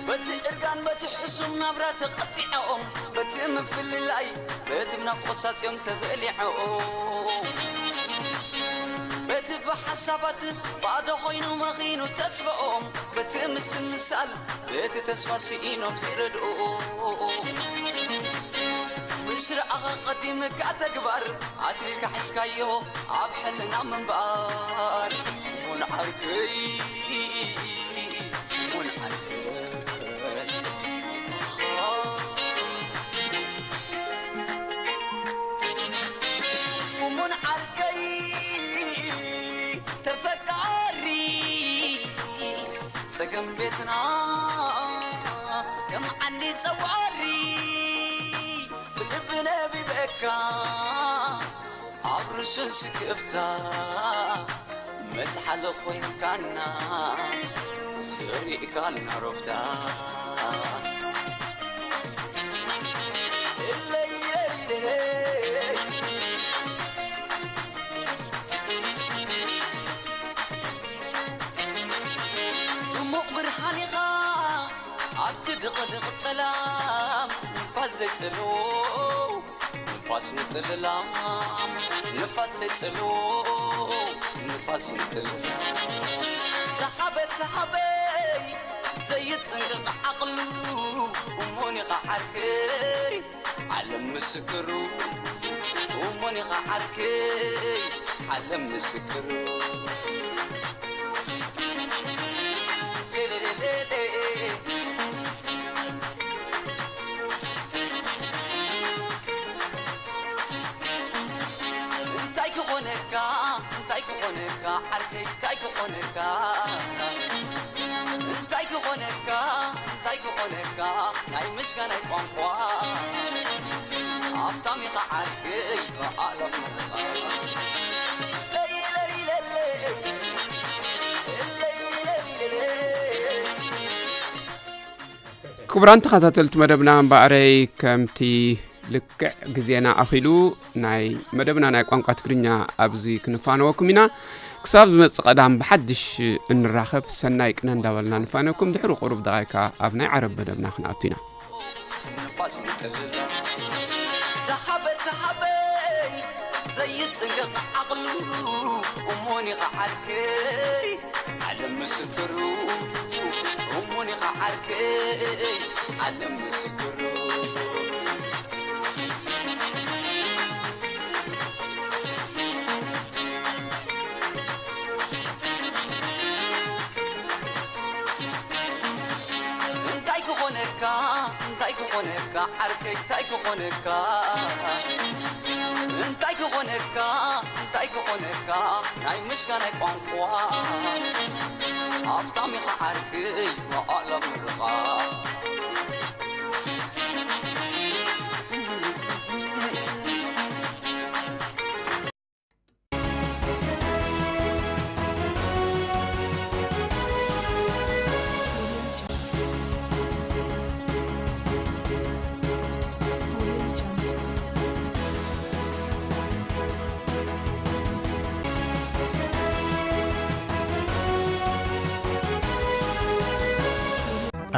በቲ እርጋን በቲ ሕሱም ናብራ ተቐፂዖም በቲ ምፍልላይ በቲ ብናፍቆት ሳፅዮም ተበሊዖም በቲ ብሓሳባት ባዶ ኮይኑ መኺኑ ተስፈኦም በቲ ምስትምሳል በቲ ተስፋ ስኢኖም ዝረድኡ ምስ ረኣኻ ቀዲምካ ተግባር ኣትሪካ ሒዝካዮ ኣብ ሕልና ምንባር ሙን ዓርከይ ሙን ዓርከይ ሙን ዓርከይ ተፈቃሪ ጸገም ቤትና ከም ዓንዲ ጸዋሪ ብልቢ ነቢበካ ኣብ ርሱን ስክፍታ መዝሓል ኮይንካና ዘሪእካልና ሮፍታ ድሙቕ ብርሃን ኢኻ ኣብቲ ድቕድቕ ጸላም፣ ንፋስ ዘይጽልዎ፣ ንፋስ ይጥልላም፣ ንፋስ ዘይጽልዎ፣ ንፋስ ይጥልላም። ዝሓበ ዝሓበይ ዘይጽንቅቕ ዓቕሉ፣ እሙን ኢኻ ዓርከይ፣ ዓለም ምስክሩ፣ እሙን ኢኻ ዓርከይ፣ ዓለም ምስክሩ። እንታይ ክኾነካ፣ እንታይ ክኾነካ፣ ዓርከይ፣ እንታይ ክኾነካ? እንታይ ክኾነካ፣ እንታይ ክኾነካ፣ ናይ ምስጋናይ ቋንቋ። ሃብታም ኢኻ ዓርከይ፣ ብኣለም ምርቓ። ለይ፣ ለይ፣ ለለይ፣ ለይ፣ ለይ፣ ለለይ። ክቡራን ተኸታተልቲ መደብና፣ እምበኣረይ ከምቲ ልክዕ ግዜና ኣኺሉ ናይ መደብና ናይ ቋንቋ ትግርኛ ኣብዚ ክንፋነወኩም ኢና። ክሳብ ዝመጽእ ቀዳም ብሓድሽ እንራኸብ፣ ሰናይ ቅነ እንዳበልና ንፋነኩም። ድሕሪ ቁሩብ ደቓይካ ኣብ ናይ ዓረብ መደብና ክንኣቱ ኢና። ንፋስ ይጥልላ፣ ዝሓበ ዝሓበይ ዘይጽንቅቕ ዓቕሉ፣ እሙን ኢኻ ዓርከይ፣ ዓለም ምስክሩ፣ እሙን ኢኻ ዓርከይ፣ ዓለም ምስክሩ። እንታይ ክኾነካ፣ እንታይ ክኾነካ፣ ዓርከይ፣ እንታይ ክኾነካ? እንታይ ክኾነካ፣ እንታይ ክኾነካ፣ ናይ ምስጋናይ ቋንቋ። ሃብታም ኢኻ ዓርከይ፣ ብኣለም ምርቓ።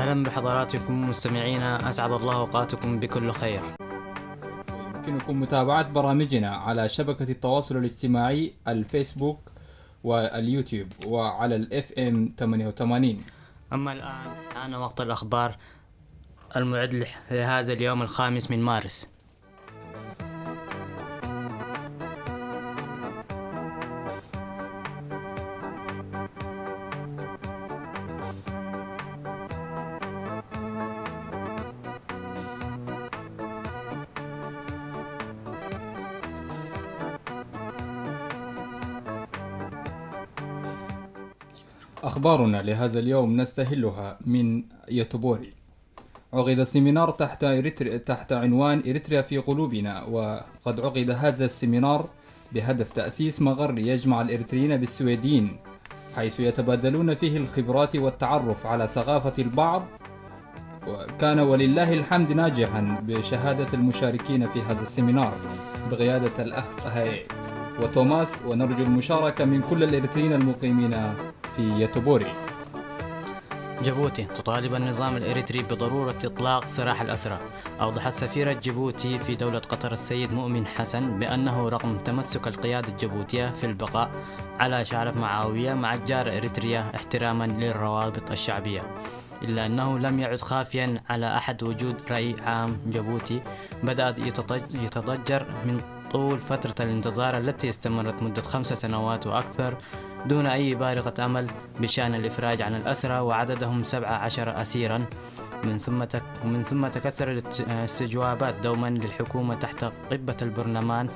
أهلا بحضراتكم مستمعينا، أسعد الله أوقاتكم بكل خير. يمكنكم متابعة برامجنا على شبكة التواصل الاجتماعي الفيسبوك واليوتيوب وعلى ال إف إم ثمانية وثمانين. أما الآن حان وقت الأخبار المعد لهذا اليوم الخامس من مارس. أخبارنا لهذا اليوم نستهلها من يتبوري. عقد سيمينار تحت إريتري-، تحت عنوان إريتريا في قلوبنا، وقد عقد هذا السيمينار بهدف تأسيس مقر يجمع الإريتريين بالسويديين، حيث يتبادلون فيه الخبرات والتعرف على ثقافة البعض، وكان ولله الحمد ناجحا بشهادة المشاركين في هذا السيمينار بقيادة الأخ تسهاي وتوماس، ونرجو المشاركة من كل الإريتريين المقيمين في يتبوري. جيبوتي تطالب النظام الإريتري بضرورة إطلاق سراح الأسرى. أوضحت سفيرة جيبوتي في دولة قطر السيد مؤمن حسن بأنه رغم تمسك القيادة الجيبوتية في البقاء على شعرة معاوية مع الجارة إريتريا احتراما للروابط الشعبية، إلا أنه لم يعد خافيا على أحد وجود رأي عام جيبوتي بدأ يتضج-، يتضجر من طول فترة الانتظار التي استمرت مدة خمس سنوات وأكثر دون أي بارقة أمل بشأن الإفراج عن الأسرى، وعددهم سبعة عشر أسيرا. من ثم تك-، ومن ثم تكثر الاستجوابات دوما للحكومة تحت قبة البرلمان،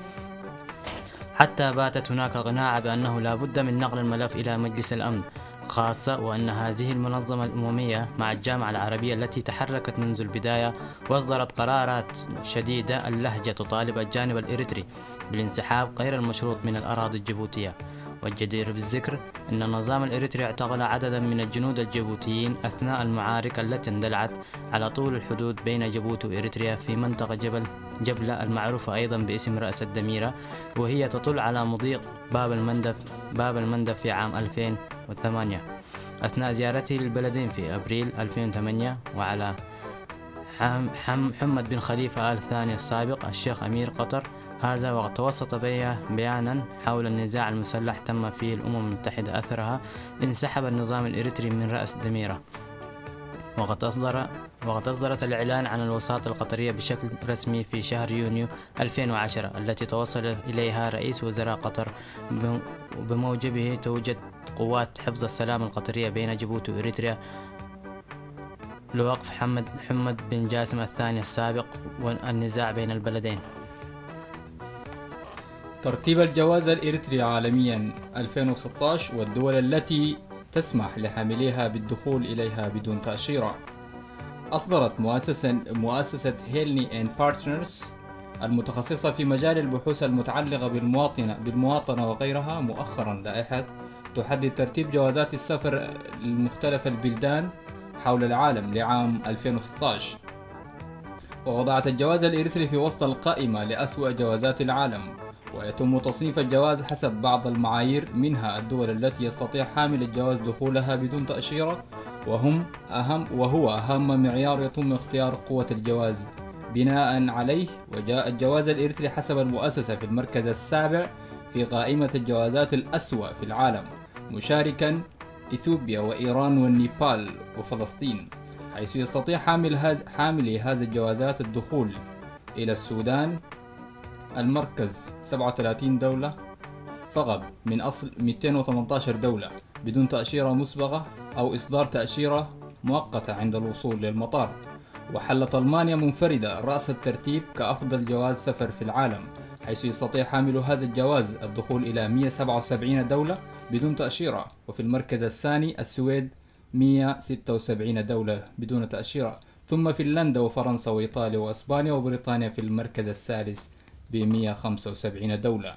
حتى باتت هناك قناعة بأنه لا بد من نقل الملف إلى مجلس الأمن، خاصة وأن هذه المنظمة الأممية مع الجامعة العربية التي تحركت منذ البداية وأصدرت قرارات شديدة اللهجة تطالب الجانب الإريتري بالانسحاب غير المشروط من الأراضي الجيبوتية. والجدير بالذكر أن النظام الإريتري اعتقل عددا من الجنود الجيبوتيين أثناء المعارك التي اندلعت على طول الحدود بين جيبوتي وإريتريا في منطقة جبل جبلة المعروفة أيضا باسم رأس الدميرة، وهي تطل على مضيق باب المندب باب المندب في عام ألفين وثمانية أثناء زيارته للبلدين في أبريل ألفين وثمانية، وعلى حم- حم- حمد بن خليفة آل ثاني السابق الشيخ أمير قطر هذا، وقد توسط بيانا حول النزاع المسلح تم فيه الأمم المتحدة أثرها انسحب النظام الإريتري من رأس دميرة. وقد أصدر وقد أصدرت الإعلان عن الوساطة القطرية بشكل رسمي في شهر يونيو ألفين وعشرة، التي توصل إليها رئيس وزراء قطر. بموجبه توجد قوات حفظ السلام القطرية بين جيبوتي وإريتريا لوقف حمد حمد بن جاسم الثاني السابق والنزاع بين البلدين. ترتيب الجواز الإريتري عالميا ألفين وستة عشر والدول التي تسمح لحامليها بالدخول إليها بدون تأشيرة. أصدرت مؤسسة مؤسسة Helny and Partners المتخصصة في مجال البحوث المتعلقة بالمواطنة بالمواطنة وغيرها مؤخرا لائحة تحدد ترتيب جوازات السفر لمختلف البلدان حول العالم لعام ألفين وستة عشر، ووضعت الجواز الإريتري في وسط القائمة لأسوأ جوازات العالم. ويتم تصنيف الجواز حسب بعض المعايير، منها الدول التي يستطيع حامل الجواز دخولها بدون تأشيرة، وهم أهم وهو أهم معيار يتم اختيار قوة الجواز بناء عليه. وجاء الجواز الإريتري حسب المؤسسة في المركز السابع في قائمة الجوازات الأسوأ في العالم، مشاركا إثيوبيا وإيران والنيبال وفلسطين، حيث يستطيع حامل هذا حاملي هذا الجوازات الدخول إلى السودان المركز سبعة وثلاثين دولة فقط من أصل مئتين وثمانية عشر دولة بدون تأشيرة مسبقة أو إصدار تأشيرة مؤقتة عند الوصول للمطار. وحلت ألمانيا منفردة رأس الترتيب كأفضل جواز سفر في العالم، حيث يستطيع حامل هذا الجواز الدخول إلى مئة وسبعة وسبعين دولة بدون تأشيرة، وفي المركز الثاني السويد مئة وستة وسبعين دولة بدون تأشيرة، ثم فنلندا وفرنسا وإيطاليا وإسبانيا وبريطانيا في المركز الثالث ب مئة وخمسة وسبعين دولة.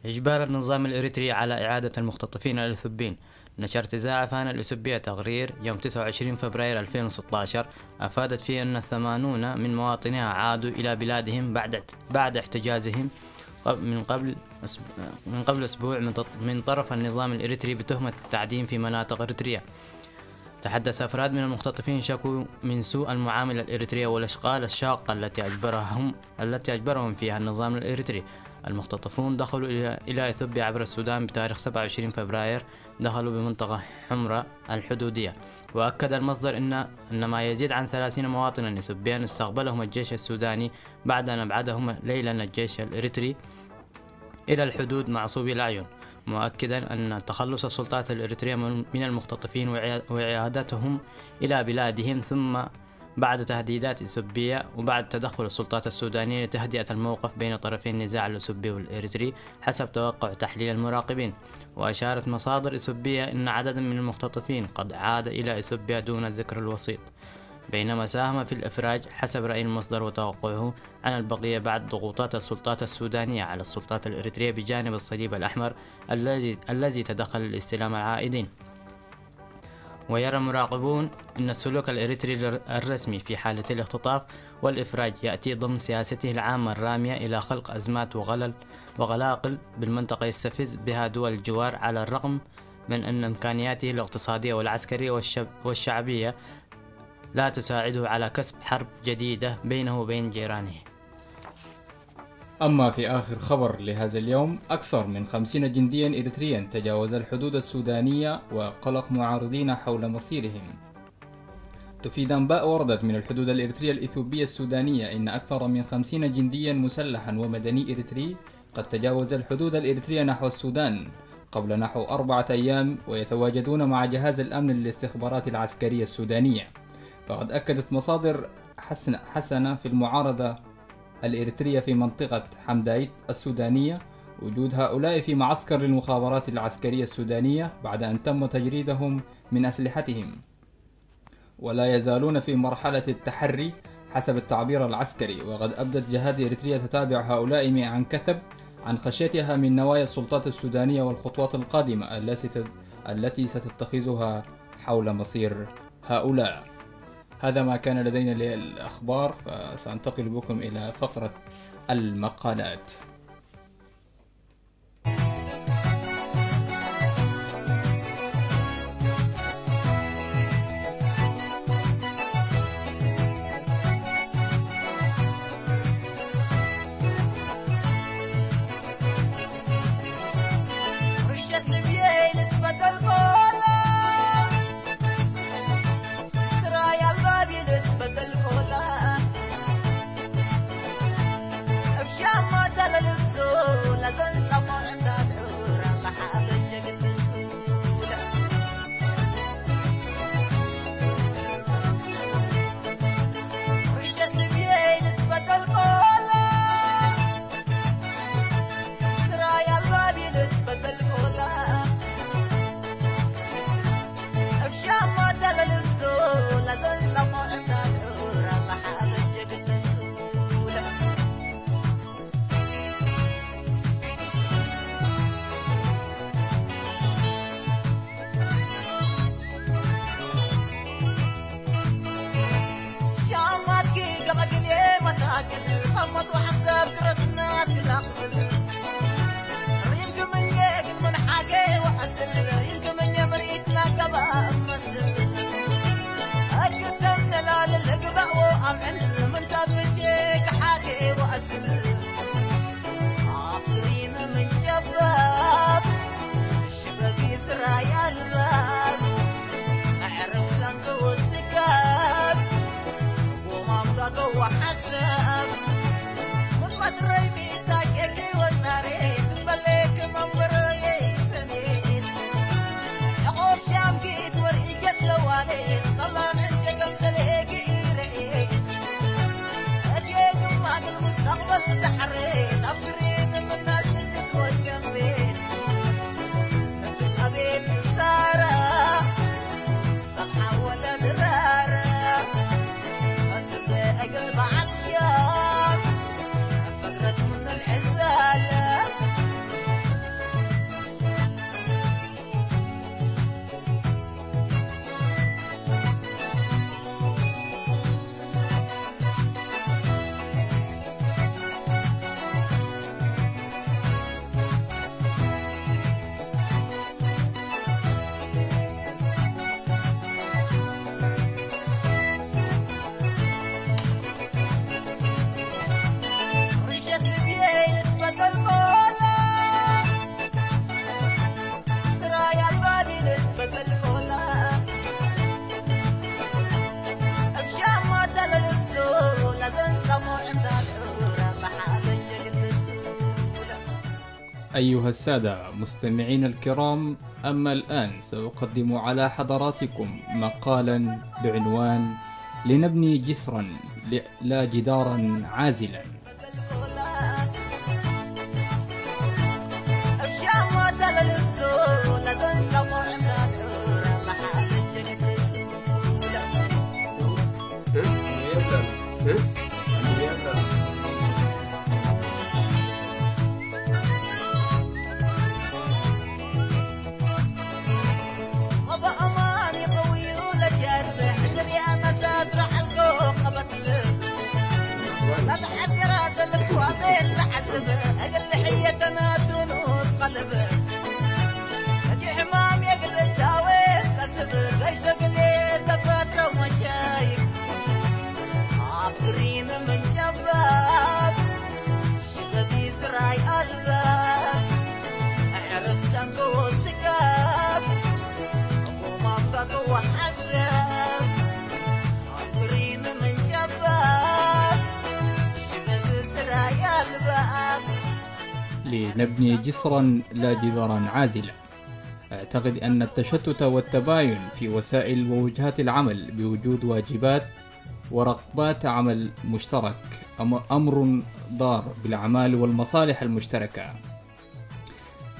إجبار النظام الإريتري على إعادة المختطفين الأثوبيين. نشرت إذاعة فانا الأثوبية تقرير يوم تسعة وعشرين فبراير ألفين وستة عشر أفادت فيه أن الثمانون من مواطنيها عادوا إلى بلادهم بعد بعد احتجازهم من قبل من قبل أسبوع من من طرف النظام الإريتري بتهمة التعدين في مناطق إريتريا. تحدث أفراد من المختطفين شكوا من سوء المعاملة الإريترية والأشغال الشاقة التي أجبرهم التي أجبرهم فيها النظام الإريتري. المختطفون دخلوا إلى إلى إثيوبيا عبر السودان بتاريخ سبعة وعشرين فبراير. دخلوا بمنطقة حمراء الحدودية. وأكد المصدر إن أن ما يزيد عن ثلاثين مواطنا إثيوبيا استقبلهم الجيش السوداني بعد أن أبعدهم ليلا الجيش الإريتري إلى الحدود معصوبي الأعين، مؤكدا أن تخلص السلطات الإريترية من المختطفين وإعادتهم إلى بلادهم، ثم بعد تهديدات إثيوبية وبعد تدخل السلطات السودانية لتهدئة الموقف بين طرفي النزاع الإثيوبي والإريتري حسب توقع تحليل المراقبين. وأشارت مصادر إثيوبية أن عددا من المختطفين قد عاد إلى إثيوبيا دون ذكر الوسيط، بينما ساهم في الإفراج حسب رأي المصدر وتوقعه عن البقية بعد ضغوطات السلطات السودانية على السلطات الإريترية بجانب الصليب الأحمر الذي الذي تدخل لاستلام العائدين. ويرى المراقبون أن السلوك الإريتري الرسمي في حالة الاختطاف والإفراج يأتي ضمن سياسته العامة الرامية إلى خلق أزمات وغلل وغلاقل بالمنطقة يستفز بها دول الجوار، على الرغم من أن إمكانياته الاقتصادية والعسكرية والشعبية لا تساعده على كسب حرب جديدة بينه وبين جيرانه. أما في آخر خبر لهذا اليوم، أكثر من خمسين جنديا إريتريا تجاوز الحدود السودانية وقلق معارضين حول مصيرهم. تفيد أنباء وردت من الحدود الإريترية الإثيوبية السودانية إن أكثر من خمسين جنديا مسلحا ومدني إريتري قد تجاوز الحدود الإريترية نحو السودان قبل نحو أربعة أيام، ويتواجدون مع جهاز الأمن للاستخبارات العسكرية السودانية. فقد أكدت مصادر حسنة في المعارضة الإريترية في منطقة حمدايت السودانية وجود هؤلاء في معسكر للمخابرات العسكرية السودانية بعد أن تم تجريدهم من أسلحتهم، ولا يزالون في مرحلة التحري حسب التعبير العسكري. وقد أبدت جهات إريتريا تتابع هؤلاء عن كثب عن خشيتها من نوايا السلطات السودانية والخطوات القادمة التي ست-، التي ستتخذها حول مصير هؤلاء. هذا ما كان لدينا للأخبار، فسأنتقل بكم إلى فقرة المقالات. أيها السادة مستمعين الكرام، أما الآن سأقدم على حضراتكم مقالا بعنوان: لنبني جسرا ل-، لا جدارا عازلا. لنبني جسرا لا جدارا عازلا. أعتقد أن التشتت والتباين في وسائل ووجهات العمل بوجود واجبات ورغبات عمل مشترك أم-، أمر ضار بالأعمال والمصالح المشتركة.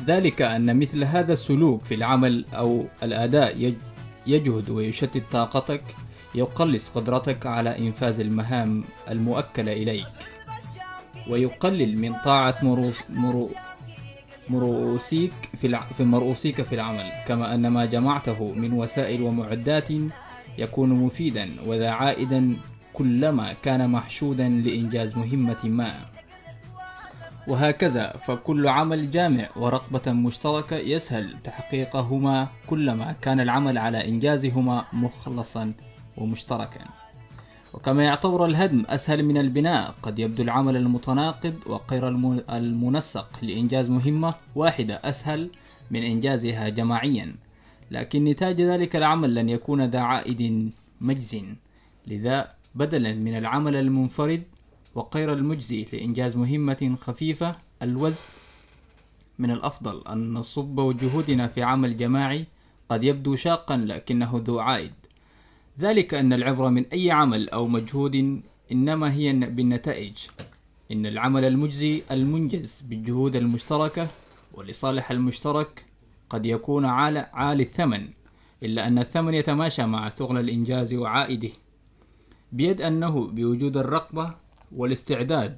ذلك أن مثل هذا السلوك في العمل أو الأداء يج-، يجهد ويشتت طاقتك، يقلص قدرتك على إنفاذ المهام الموكلة إليك. ويقلل من طاعة مرؤوس- مرؤ- مرؤوسيك في الع- في مرؤوسيك في العمل، كما أن ما جمعته من وسائل ومعدات يكون مفيدا وذا عائدا كلما كان محشودا لإنجاز مهمة ما. وهكذا فكل عمل جامع ورغبة مشتركة يسهل تحقيقهما كلما كان العمل على إنجازهما مخلصا ومشتركا. وكما يعتبر الهدم أسهل من البناء، قد يبدو العمل المتناقض وغير الم- المنسق لإنجاز مهمة واحدة أسهل من إنجازها جماعيا، لكن نتاج ذلك العمل لن يكون ذا عائد مجز. لذا بدلا من العمل المنفرد وغير المجزي لإنجاز مهمة خفيفة الوزن، من الأفضل أن نصب جهودنا في عمل جماعي قد يبدو شاقا لكنه ذو عائد. ذلك أن العبرة من أي عمل أو مجهود إنما هي بالنتائج. إن العمل المجزي المنجز بالجهود المشتركة ولصالح المشترك قد يكون عال- عالي الثمن، إلا أن الثمن يتماشى مع ثقل الإنجاز وعائده، بيد أنه بوجود الرغبة والاستعداد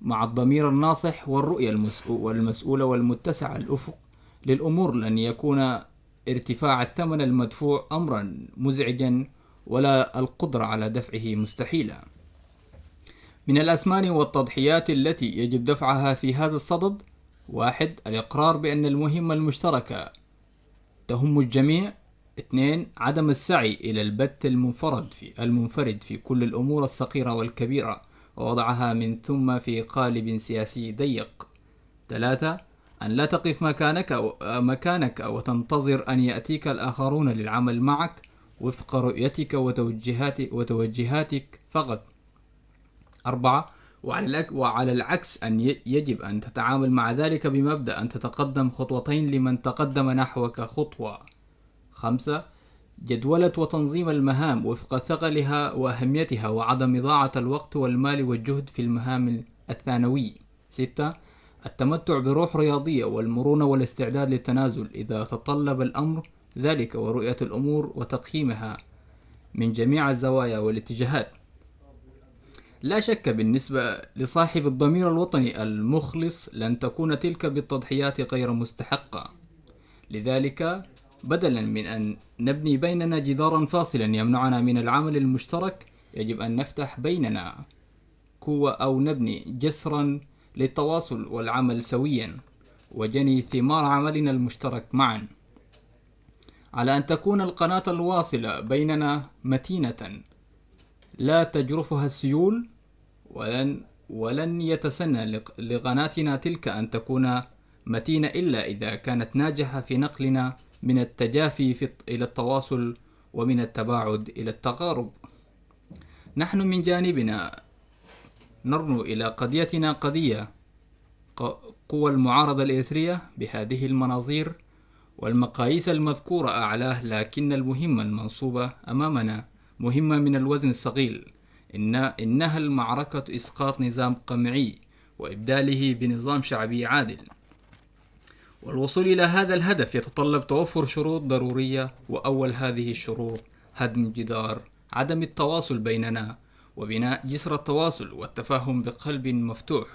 مع الضمير الناصح والرؤية المسؤ- والمسؤولة والمتسعة الأفق للأمور لن يكون ارتفاع الثمن المدفوع أمرا مزعجا ولا القدرة على دفعه مستحيلة. من الأثمان والتضحيات التي يجب دفعها في هذا الصدد: واحد، الإقرار بأن المهمة المشتركة تهم الجميع. اثنين، عدم السعي إلى البت المنفرد في المنفرد في كل الأمور الصغيرة والكبيرة ووضعها من ثم في قالب سياسي ضيق. ثلاثة، أن لا تقف مكانك أو مكانك وتنتظر أن يأتيك الآخرون للعمل معك وفق رؤيتك وتوجهات وتوجهاتك فقط. أربعة، وعلى الأك- وعلى العكس أن ي- يجب أن تتعامل مع ذلك بمبدأ أن تتقدم خطوتين لمن تقدم نحوك خطوة. خمسة، جدولة وتنظيم المهام وفق ثقلها وأهميتها وعدم إضاعة الوقت والمال والجهد في المهام الثانوي. ستة، التمتع بروح رياضية والمرونة والاستعداد للتنازل إذا تطلب الأمر ذلك ورؤية الأمور وتقييمها من جميع الزوايا والاتجاهات. لا شك بالنسبة لصاحب الضمير الوطني المخلص لن تكون تلك بالتضحيات غير مستحقة. لذلك بدلا من أن نبني بيننا جدارا فاصلا يمنعنا من العمل المشترك، يجب أن نفتح بيننا قوة أو نبني جسرا للتواصل والعمل سويا وجني ثمار عملنا المشترك معا، على أن تكون القناة الواصلة بيننا متينة لا تجرفها السيول، ولن ولن يتسنى لق- لقناتنا تلك أن تكون متينة إلا إذا كانت ناجحة في نقلنا من التجافي في الت- إلى التواصل ومن التباعد إلى التقارب. نحن من جانبنا نرنو إلى قضيتنا قضية ق- قوى المعارضة الإريترية بهذه المناظير والمقاييس المذكورة أعلاه، لكن المهمة المنصوبة أمامنا مهمة من الوزن الثقيل. إن إنها المعركة إسقاط نظام قمعي وإبداله بنظام شعبي عادل. والوصول إلى هذا الهدف يتطلب توفر شروط ضرورية، وأول هذه الشروط هدم جدار عدم التواصل بيننا وبناء جسر التواصل والتفاهم بقلب مفتوح.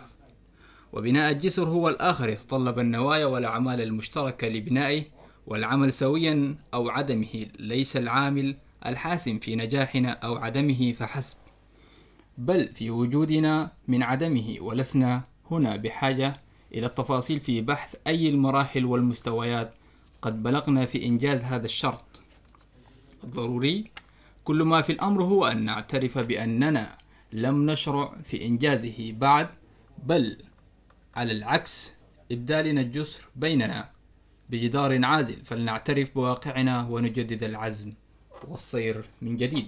وبناء الجسر هو الآخر يتطلب النوايا والأعمال المشتركة لبنائه، والعمل سويا أو عدمه ليس العامل الحاسم في نجاحنا أو عدمه فحسب، بل في وجودنا من عدمه، ولسنا هنا بحاجة إلى التفاصيل في بحث أي المراحل والمستويات قد بلغنا في إنجاز هذا الشرط الضروري. كل ما في الأمر هو أن نعترف بأننا لم نشرع في إنجازه بعد، بل على العكس، إبدالنا الجسر بيننا بجدار عازل، فلنعترف بواقعنا ونجدد العزم والسير من جديد.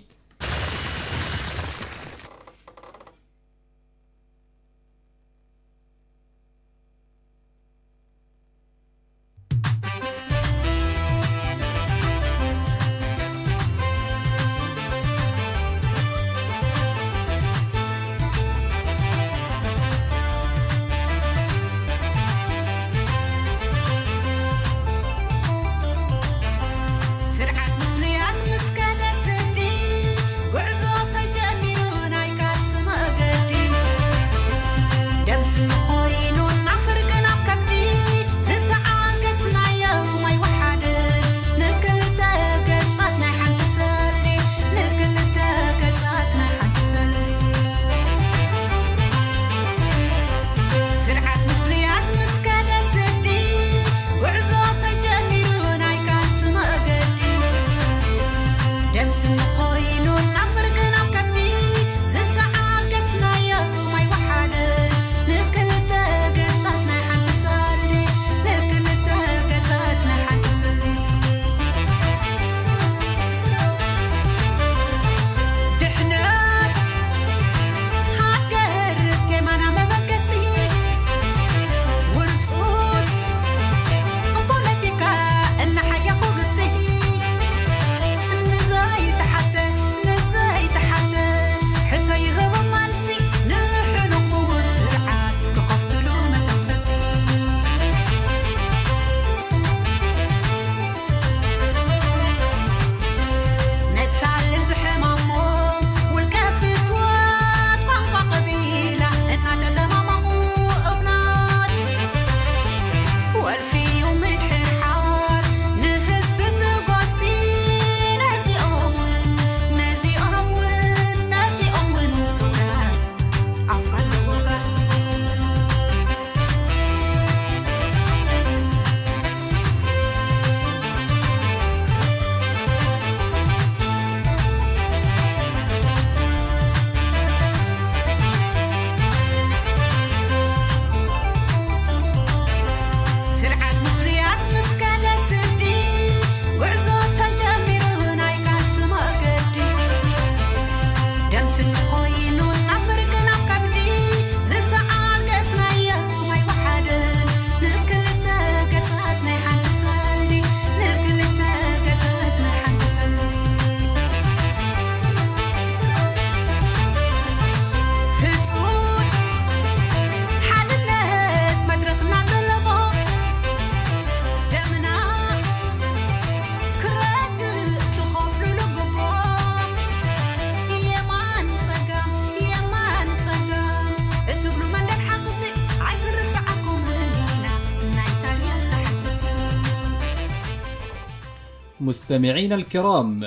مستمعينا الكرام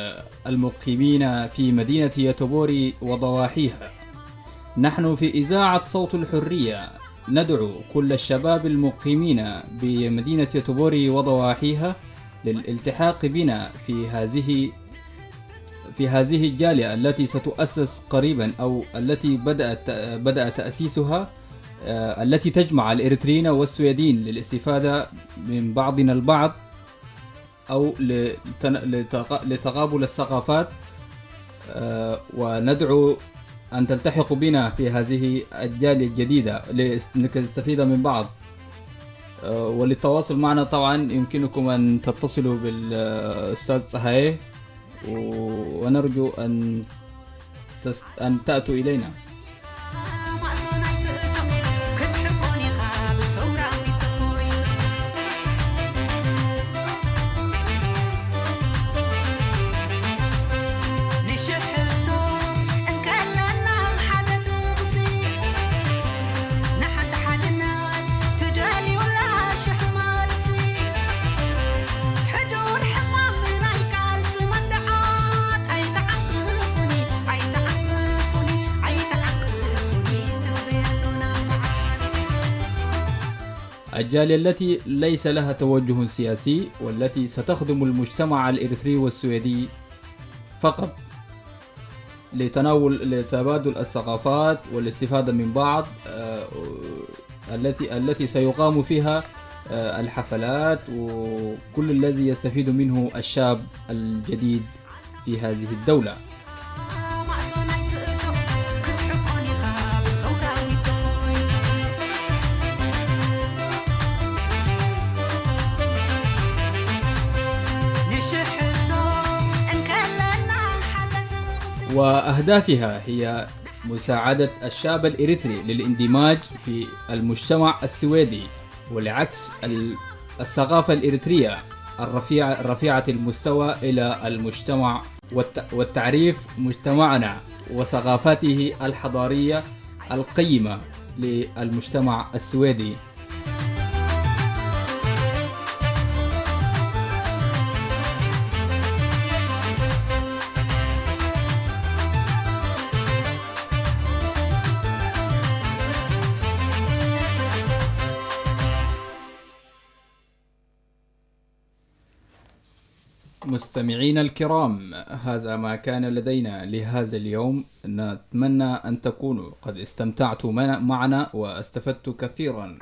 المقيمين في مدينة يوتوبوري وضواحيها، نحن في إذاعة صوت الحرية ندعو كل الشباب المقيمين بمدينة يوتوبوري وضواحيها للالتحاق بنا في هذه في هذه الجالية التي ستؤسس قريبا، أو التي بدأت بدأ تأسيسها، آه، التي تجمع الإريتريين والسويديين للاستفادة من بعضنا البعض، أو لتن- لتقا- لتقابل الثقافات. آه، وندعو أن تلتحقوا بنا في هذه الجالية الجديدة لنستفيد من بعض. آه، وللتواصل معنا طبعا يمكنكم أن تتصلوا بالأستاذ صهاي، و- ونرجو أن تس- أن تأتوا إلينا. الجالية التي ليس لها توجه سياسي، والتي ستخدم المجتمع الإريتري والسويدي فقط لتناول، لتبادل الثقافات والاستفادة من بعض، آه، التي، التي سيقام فيها، آه، الحفلات وكل الذي يستفيد منه الشاب الجديد في هذه الدولة. وأهدافها هي مساعدة الشاب الإريتري للاندماج في المجتمع السويدي، ولعكس ال- الثقافة الإريترية الرفيعة، رفيعة المستوى إلى المجتمع والت- والتعريف مجتمعنا وثقافته الحضارية القيمة للمجتمع السويدي. مستمعينا الكرام، هذا ما كان لدينا لهذا اليوم. نتمنى أن تكونوا قد استمتعتوا معنا، معنا واستفدتوا كثيرا.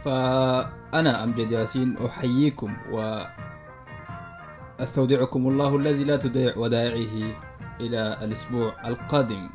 فأنا أمجد ياسين أحييكم وأستودعكم الله الذي لا تضيع ودائعه إلى الأسبوع القادم.